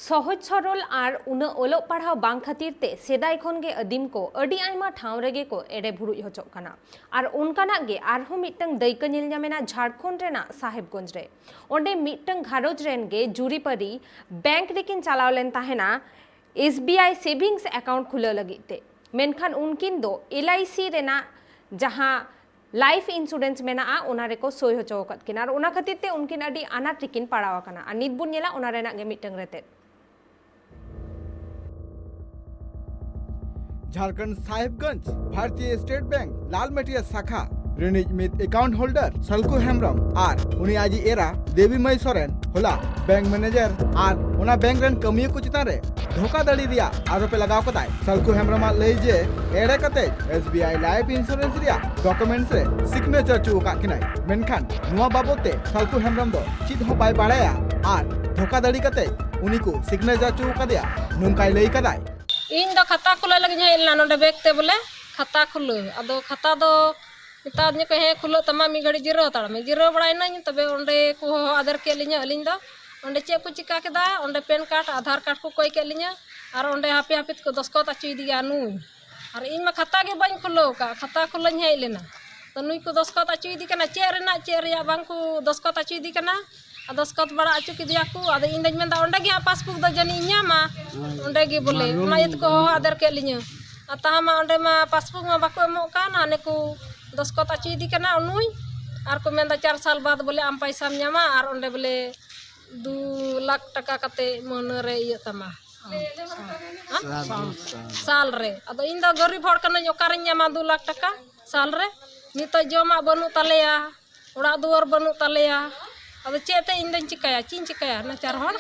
ᱥᱚᱦᱚᱡ ᱥᱚᱨᱚᱞ ᱟᱨ ᱩᱱᱟᱹᱜ ᱚᱞᱚᱜ ᱯᱟᱲᱦᱟᱣ ᱵᱟᱝ ᱠᱷᱟᱹᱛᱤᱨ ᱛᱮ ᱥᱮᱫᱟᱭ ᱠᱷᱚᱱ ᱜᱮ ᱟᱹᱫᱤᱢ ᱠᱚ ᱟᱹᱰᱤ ᱟᱭᱢᱟ ᱴᱷᱟᱶ ᱨᱮᱜᱮ ᱠᱚ ᱮᱲᱮ ᱵᱷᱩᱲᱩᱡ ᱦᱚᱪᱚᱜ ᱠᱟᱱᱟ᱾ ᱟᱨ ᱚᱱᱠᱟᱱᱟᱜ ᱜᱮ ᱟᱨᱦᱚᱸ ᱢᱤᱫᱴᱟᱝ ᱫᱟᱹᱭᱠᱟᱹ ᱧᱮᱞ ᱧᱟᱢᱮᱱᱟ ᱡᱷᱟᱲᱠᱷᱚᱸᱰ ᱨᱮᱱᱟᱜ ᱥᱟᱦᱮᱵᱽᱜᱚᱸᱡᱽ ᱨᱮ᱾ ᱚᱸᱰᱮ ᱢᱤᱫᱴᱟᱝ ᱜᱷᱟᱨᱚᱸᱡᱽ ᱨᱮᱱ ᱜᱮ ᱡᱩᱨᱤᱯᱟᱹᱨᱤ ᱵᱮᱝᱠ ᱨᱮᱠᱤᱱ ᱪᱟᱞᱟᱣ ᱞᱮᱱ ᱛᱟᱦᱮᱱᱟ᱾ S B I savings account ᱠᱷᱩᱞᱟᱹᱣ ᱞᱟᱹᱜᱤᱫ ᱛᱮ᱾ ᱢᱮᱱᱠᱷᱟᱱ ᱩᱱᱠᱤᱱ ᱫᱚ ᱮᱞ ᱟᱭ ᱥᱤ ᱨᱮᱱᱟᱜ ᱡᱟᱦᱟᱸ ᱞᱟᱭᱤᱯᱷ ᱤᱱᱥᱩᱨᱮᱱᱥ ᱢᱮᱱᱟᱜᱼᱟ, ᱚᱱᱟ ᱨᱮᱠᱚ ᱥᱳᱭ ᱦᱚᱪᱚ ᱟᱠᱟᱫ ᱠᱤᱱᱟ᱾ ᱟᱨ ᱚᱱᱟ ᱠᱷᱟᱹᱛᱤᱨ ᱛᱮ ᱩᱱᱠᱤᱱ ᱟᱹᱰᱤ ᱟᱱᱟᱴ ᱨᱮᱠᱤᱱ ᱯᱟᱲᱟᱣ ᱟᱠᱟᱱᱟ᱾ ᱟᱨ ᱱᱤᱛ ᱵᱚᱱ ᱧᱮᱞᱟ ᱚᱱᱟ ᱨᱮᱱᱟᱜ ᱜᱮ ᱢᱤᱫᱴᱟᱝ ᱨᱮᱛᱮᱫ᱾ ᱡᱷᱟᱲᱠᱷᱚᱸᱰ ᱥᱟᱦᱮᱵᱽᱜᱚᱸᱡᱽ ᱵᱷᱟᱨᱛᱤᱭᱚ ᱥᱴᱮᱴ ᱵᱮᱝᱠ ᱞᱟᱞᱢᱟᱹᱴᱤᱭᱟ ᱥᱟᱠᱷᱟ ᱨᱤᱱᱤᱡ ᱢᱤᱫ ᱮᱠᱟᱣᱩᱱᱴ ᱦᱳᱞᱰᱟᱨ ᱥᱟᱞᱠᱩ ᱦᱮᱢᱵᱨᱚᱢ ᱟᱨ ᱩᱱᱤ ᱟᱡᱤᱡ ᱮᱨᱟ ᱫᱮᱵᱤ ᱢᱟᱹᱭ ᱥᱚᱨᱮᱱ ᱦᱚᱞᱟ ᱵᱮᱝᱠ ᱢᱮᱱᱮᱡᱟᱨ ᱟᱨ ᱚᱱᱟ ᱵᱮᱝᱠ ᱨᱮᱱ ᱠᱟᱹᱢᱤᱭᱟᱹ ᱠᱚ ᱪᱮᱛᱟᱱ ᱨᱮ ᱫᱷᱳᱠᱟᱫᱷᱟᱲᱤ ᱨᱮᱭᱟᱜ ᱟᱨᱳᱯ ᱮ ᱞᱟᱜᱟᱣ ᱠᱟᱫᱟᱭ᱾ ᱥᱟᱞᱠᱩ ᱦᱮᱢᱵᱨᱚᱢᱟᱜ ᱞᱟᱹᱭ ᱡᱮ ᱮᱲᱮ ᱠᱟᱛᱮ S B I life insurance ᱨᱮᱭᱟᱜ ᱰᱚᱠᱩᱢᱮᱱᱴᱥ ᱨᱮ ᱥᱤᱜᱽᱱᱮᱪᱟᱨ ᱦᱚᱪᱚ ᱟᱠᱟᱫ ᱠᱤᱱᱟᱭ᱾ ᱢᱮᱱᱠᱷᱟᱱ ᱱᱚᱣᱟ ᱵᱟᱵᱚᱛ ᱛᱮ ᱥᱟᱞᱠᱩ ᱦᱮᱢᱵᱨᱚᱢ ᱫᱚ ᱪᱮᱫ ᱦᱚᱸ ᱵᱟᱭ ᱵᱟᱲᱟᱭᱟ ᱟᱨ ᱫᱷᱳᱠᱟᱫᱷᱟᱲᱤ ᱠᱟᱛᱮ ᱩᱱᱤ ᱠᱚ ᱥᱤᱜᱽᱱᱮᱪᱟᱨ ᱦᱚᱪᱚ ᱟᱠᱟᱫᱮᱭᱟ, ᱱᱚᱝᱠᱟᱭ ᱞᱟᱹᱭ ᱠᱟᱫᱟᱭ᱾ ᱤᱧ ᱫᱚ ᱠᱷᱟᱛᱟ ᱠᱷᱩᱞᱟᱹᱣ ᱞᱟᱹᱜᱤᱫ ᱤᱧ ᱦᱮᱡ ᱞᱮᱱᱟ ᱱᱚᱰᱮ ᱵᱮᱝᱠ ᱛᱮ ᱵᱚᱞᱮ ᱠᱷᱟᱛᱟ ᱠᱷᱩᱞᱟᱹᱣ᱾ ᱟᱫᱚ ᱠᱷᱟᱛᱟ ᱫᱚ ᱢᱮᱛᱟᱫᱤᱧᱟᱹ ᱠᱚ, "ᱦᱮᱸ, ᱠᱷᱩᱞᱟᱹᱜ ᱛᱟᱢᱟ, ᱢᱤᱫ ᱜᱷᱟᱹᱲᱤᱡ ᱡᱤᱨᱟᱹᱣ ᱦᱟᱛᱟᱲ ᱢᱮ᱾" ᱡᱤᱨᱟᱹᱣ ᱵᱟᱲᱟᱭᱮᱱᱟᱹᱧ᱾ ᱛᱚᱵᱮ ᱚᱸᱰᱮ ᱠᱚ ᱦᱚᱦᱚ ᱟᱫᱮᱨ ᱠᱮᱫ ᱞᱤᱧᱟᱹ᱾ ᱟᱹᱞᱤᱧ ᱫᱚ ᱚᱸᱰᱮ ᱪᱮᱫ ᱠᱚ ᱪᱤᱠᱟ ᱠᱮᱫᱟ, ᱚᱸᱰᱮ ᱯᱮᱱ ᱠᱟᱨᱰ, ᱟᱫᱷᱟᱨ ᱠᱟᱨᱰ ᱠᱚ ᱠᱚᱭ ᱠᱮᱫ ᱞᱤᱧᱟᱹ ᱟᱨ ᱚᱸᱰᱮ ᱦᱟᱹᱯᱤ ᱦᱟᱹᱯᱤ ᱛᱮᱠᱚ ᱫᱚᱥᱠᱚᱛ ᱦᱚᱪᱚᱭᱮᱫᱮᱭᱟ ᱱᱩᱭ᱾ ᱟᱨ ᱤᱧ ᱢᱟ ᱠᱷᱟᱛᱟ ᱜᱮ ᱵᱟᱹᱧ ᱠᱷᱩᱞᱟᱹᱣ ᱟᱠᱟᱫ, ᱠᱷᱟᱛᱟ ᱠᱷᱩᱞᱟᱹᱧ ᱦᱮᱡ ᱞᱮᱱᱟ᱾ ᱛᱚ ᱱᱩᱭ ᱠᱚ ᱫᱚᱥᱠᱚᱛ ᱦᱚᱪᱚᱭᱮᱫᱮ ᱠᱟᱱᱟ, ᱪᱮᱫ ᱨᱮᱱᱟᱜ ᱪᱮᱫ ᱨᱮᱭᱟᱜ ᱵᱟᱝ ᱠᱚ ᱫᱚᱥᱠᱚᱛ ᱦᱚᱪᱚᱭᱮᱫᱮ ᱠᱟᱱᱟ᱾ ᱟᱨ ᱫᱚᱥᱠᱚᱛ ᱵᱟᱲᱟ ᱦᱚᱪᱚ ᱠᱮᱫᱮᱭᱟ ᱠᱚ᱾ ᱟᱫᱚ ᱤᱧ ᱫᱚᱧ ᱢᱮᱱᱫᱟ, "ᱚᱸᱰᱮ ᱜᱮ ᱦᱟᱸᱜ ᱯᱟᱥᱵᱩᱠ ᱫᱚ ᱡᱟᱹᱱᱤᱡ ᱤᱧ ᱧᱟᱢᱟ, ᱚᱸᱰᱮ ᱜᱮ ᱵᱚᱞᱮ᱾" ᱚᱱᱟ ᱤᱭᱟᱹ ᱛᱮᱠᱚ ᱦᱚᱦᱚ ᱟᱫᱮᱨ ᱠᱮᱫ ᱞᱤᱧᱟᱹ᱾ ᱛᱟᱦᱟ ᱢᱟ ᱚᱸᱰᱮ ᱢᱟ ᱯᱟᱥᱵᱩᱠ ᱢᱟ ᱵᱟᱠᱚ ᱮᱢᱚᱜ ᱠᱟᱱ, ᱦᱟᱱᱮ ᱠᱚ ᱫᱚᱥᱠᱚᱛ ᱦᱚᱪᱚᱭᱮᱫᱮ ᱠᱟᱱᱟ ᱩᱱᱩᱭ, ᱟᱨ ᱠᱚ ᱢᱮᱱᱫᱟ ᱪᱟᱨ ᱥᱟᱞ ᱵᱟᱫ ᱵᱚᱞᱮ ᱟᱢ ᱯᱟᱭᱥᱟᱢ ᱧᱟᱢᱟ, ᱟᱨ ᱚᱸᱰᱮ ᱵᱚᱞᱮ ᱫᱩ ᱞᱟᱠᱷ ᱴᱟᱠᱟ ᱠᱟᱛᱮ ᱢᱟᱹᱦᱱᱟᱹ ᱨᱮ ᱤᱭᱟᱹᱜ ᱛᱟᱢᱟ᱾ ᱦᱮᱸ? ᱥᱟᱞ ᱨᱮ᱾ ᱟᱫᱚ ᱤᱧ ᱫᱚ ᱜᱟᱹᱨᱤᱵ ᱦᱚᱲ ᱠᱟᱹᱱᱟᱹᱧ, ᱚᱠᱟᱨᱮᱧ ᱧᱟᱢᱟ ᱫᱩ ᱞᱟᱠᱷ ᱴᱟᱠᱟ ᱥᱟᱞ ᱨᱮ? ᱱᱤᱛᱚᱜ ᱡᱚᱢᱟᱜ ᱵᱟᱹᱱᱩᱜ ᱛᱟᱞᱮᱭᱟ, ᱚᱲᱟᱜ ᱫᱩᱣᱟᱹᱨ ᱵᱟᱹᱱᱩᱜ ᱛᱟᱞᱮᱭᱟ᱾ ᱟᱫᱚ ᱪᱮᱫ ᱛᱮ ᱤᱧ ᱫᱚᱧ ᱪᱤᱠᱟᱹᱭᱟ? ᱪᱮᱫ ᱤᱧ ᱪᱤᱠᱟᱹᱭᱟ? ᱱᱟᱪᱟᱨ ᱦᱚᱲ᱾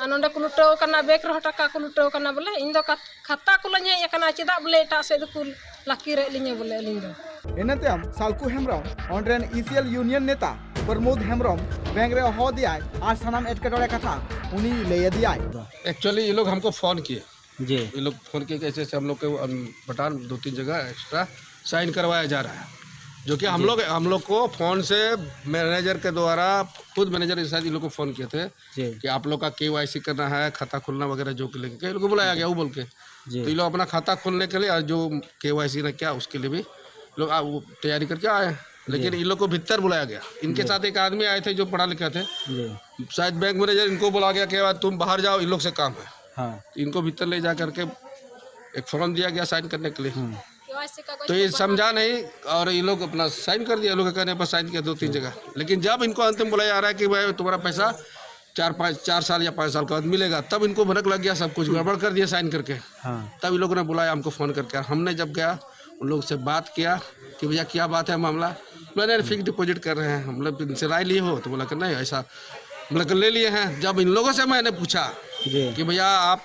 ᱟᱨ ᱱᱚᱸᱰᱮ ᱠᱚ ᱞᱩᱴᱟᱹᱣ ᱠᱟᱱᱟ, ᱵᱮᱝᱠ ᱨᱮᱦᱚᱸ ᱴᱟᱠᱟ ᱠᱚ ᱞᱩᱴᱟᱹᱣ ᱠᱟᱱᱟ᱾ ᱵᱚᱞᱮ ᱤᱧ ᱫᱚ ᱠᱟᱛ-, ᱠᱷᱟᱛᱟ ᱠᱚᱞᱟᱧ ᱦᱮᱡ ᱟᱠᱟᱱᱟ, ᱪᱮᱫᱟᱜ ᱵᱚᱞᱮ ᱮᱴᱟᱜ ᱥᱮᱫ ᱫᱚᱠᱚ ᱞᱟᱹᱠᱤᱨᱮᱫ ᱞᱤᱧᱟ ᱵᱚᱞᱮ ᱟᱹᱞᱤᱧ ᱫᱚ? ᱤᱱᱟᱹ ᱛᱟᱭᱚᱢ ᱥᱟᱞᱠᱩ ᱦᱮᱢᱵᱨᱚᱢ, ᱚᱸᱰᱮ ᱨᱮᱱ ᱤ ᱥᱤ ᱮᱞ ᱤᱭᱩᱱᱤᱭᱚᱱ ᱱᱮᱛᱟ ᱯᱨᱚᱢᱳᱫ ᱦᱮᱢᱵᱨᱚᱢ ᱵᱮᱝᱠ ᱨᱮ ᱦᱚᱦᱚ ᱟᱫᱮᱭᱟᱭ ᱟᱨ ᱥᱟᱱᱟᱢ ᱮᱴᱠᱮᱴᱚᱬᱮ ᱠᱟᱛᱷᱟ ᱩᱱᱤ ᱞᱟᱹᱭ ᱟᱫᱮᱭᱟᱭ᱾ एक्चुअली ये लोग हमको फ़ोन किए। जी। ये लोग फ़ोन किए कि ऐसे ऐसे हम लोग के, अम, पठान दो तीन जगह एक्स्ट्रा साइन करवाया जा रहा है, जो कि हम जी। लोग, हम लोग को फ़ोन से मैनेजर के द्वारा, खुद मैनेजर के साथ इन लोग को फ़ोन किए थे जी। कि आप लोग का के वाई सी करना है, खाता खोलना वगैरह जो कि लेके, ये लोग को बुलाया गया वो बोल के। जी। तो ये लोग अपना खाता खोलने के लिए और जो के वाई सी ना क्या, उसके लिए भी लोग आ, वो तैयारी करके आए हैं। लेकिन जी। इन लोग को भीतर बुलाया गया। इनके जी। साथ एक आदमी आए थे जो पढ़ा लिखा थे, जी। शायद बैंक मैनेजर, इनको बोला गया कि "यार, तुम बाहर जाओ, इन लोग से काम है।" हाँ। इनको भीतर ले जा करके एक फॉर्म दिया गया साइन करने के लिए। हम्म। तो ये समझा नहीं और ये लोग अपना साइन कर दिया, लोग के कहने पर साइन किया दो तीन जगह। लेकिन जब इनको अंतिम बोला जा रहा है कि भाई, तुम्हारा पैसा चार पाँच, चार साल या पाँच साल के बाद मिलेगा, तब इनको भनक लग गया, सब कुछ गड़बड़ कर दिया साइन करके। हाँ। तब इन लोगों ने बुलाया हमको फ़ोन करके, हमने जब गया, उन लोग से बात किया कि भैया, क्या बात है मामला। मैंने फिक्स डिपॉजिट कर रहे हैं, मतलब इनसे राय लिए हो? तो बोला कि नहीं, ऐसा, मतलब कि ले लिए हैं। जब इन लोगों से मैंने पूछा जी। कि भैया, आप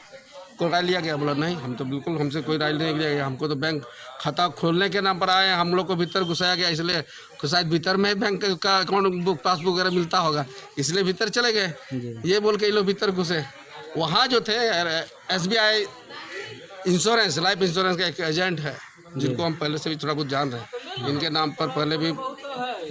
को राय लिया गया? बोला नहीं, हम तो बिल्कुल, हमसे कोई राय नहीं लिया गया, हमको तो बैंक खाता खोलने के नाम पर आए हैं, हम लोग को भीतर घुसाया गया, इसलिए शायद भीतर में बैंक का अकाउंट बुक, पासबुक वगैरह मिलता होगा, इसलिए भीतर चले गए। जी। ये बोल के ये लोग भीतर घुसे। वहाँ जो थे, S B I insurance, life insurance का एक एजेंट है, जी। जिनको हम पहले से भी थोड़ा बहुत जान रहे हैं। इनके नाम पर पहले भी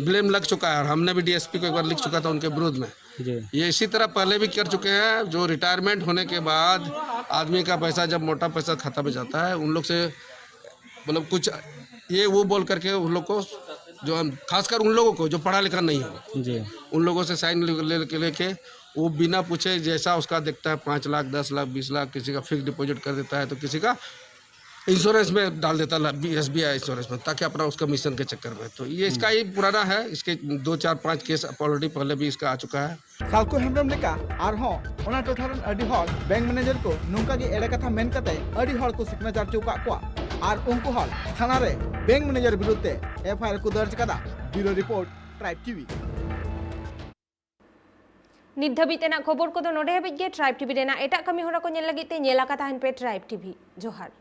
ब्लेम लग चुका है और हमने भी डी एस पी को एक बार लिख चुका था उनके विरोध में। जी। ये इसी तरह पहले भी कर चुके हैं, जो रिटायरमेंट होने के बाद आदमी का पैसा, जब मोटा पैसा खाता में जाता है, उन लोग से, मतलब, कुछ ये वो बोल करके उन लोग को, जो हम, खासकर उन लोगों को जो पढ़ा लिखा नहीं हो, जी। उन लोगों से साइन ले, ले, लेके वो बिना पूछे जैसा उसका देखता है, पाँच लाख, दस लाख, बीस लाख, किसी का फिक्स डिपॉजिट कर देता है, तो किसी का इंश्योरेंस में डाल देता है, एस बी आई इंश्योरेंस में, ताकि अपना उसका कमीशन के चक्कर में। तो ये इसका ही पुराना है, इसके दो चार पांच केस ऑलरेडी पहले भी इसका आ चुका है। ᱥᱟᱞᱠᱷᱩ ᱦᱮᱢᱵᱨᱚᱢ ᱞᱮᱠᱟ ᱟᱨᱦᱚᱸ ᱚᱱᱟ ᱴᱚᱴᱷᱟ ᱨᱮᱱ ᱟᱹᱰᱤ ᱦᱚᱲ ᱵᱮᱝᱠ ᱢᱮᱱᱮᱡᱟᱨ ᱠᱚ ᱱᱚᱝᱠᱟ ᱜᱮ ᱮᱲᱮ ᱠᱟᱛᱷᱟ ᱢᱮᱱ ᱠᱟᱛᱮ ᱟᱹᱰᱤ ᱦᱚᱲ ᱠᱚ ᱥᱤᱜᱽᱱᱮᱪᱟᱨ ᱦᱚᱪᱚ ᱟᱠᱟᱫ ᱠᱚᱣᱟ ᱟᱨ ᱩᱱᱠᱩ ᱦᱚᱲ ᱛᱷᱟᱱᱟ ᱨᱮ ᱵᱮᱝᱠ ᱢᱮᱱᱮᱡᱟᱨ ᱵᱤᱨᱩᱫᱷ ᱛᱮ ᱮᱯᱷ ᱟᱭ ᱟᱨ ᱠᱚ ᱫᱚᱨᱡᱽ ᱟᱠᱟᱫᱟ᱾ ᱵᱤᱭᱩᱨᱳ ᱨᱤᱯᱳᱨᱴ, ᱴᱨᱟᱭᱤᱵᱽ ᱴᱤᱵᱷᱤ᱾ ᱱᱤᱛ ᱫᱷᱟᱹᱵᱤᱡ ᱛᱮᱱᱟᱜ ᱠᱷᱚᱵᱚᱨ ᱠᱚᱫᱚ ᱱᱚᱰᱮ ᱦᱟᱹᱵᱤᱡ ᱜᱮ᱾ ᱴᱨᱟᱭᱤᱵᱽ ᱴᱤᱵᱷᱤ ᱨᱮᱱᱟᱜ ᱮᱴᱟᱜ ᱠᱟᱹᱢᱤ ᱦᱚᱨᱟ ᱠᱚ ᱧᱮᱞ ᱞᱟᱹᱜᱤᱫ ᱛᱮ ᱧᱮᱞ ᱟᱠᱟ ᱛᱟᱦᱮᱱ ᱯᱮ ᱴᱨᱟᱭᱤᱵᱽ ᱴᱤᱵᱷᱤ᱾ ᱡᱚᱦᱟᱨ᱾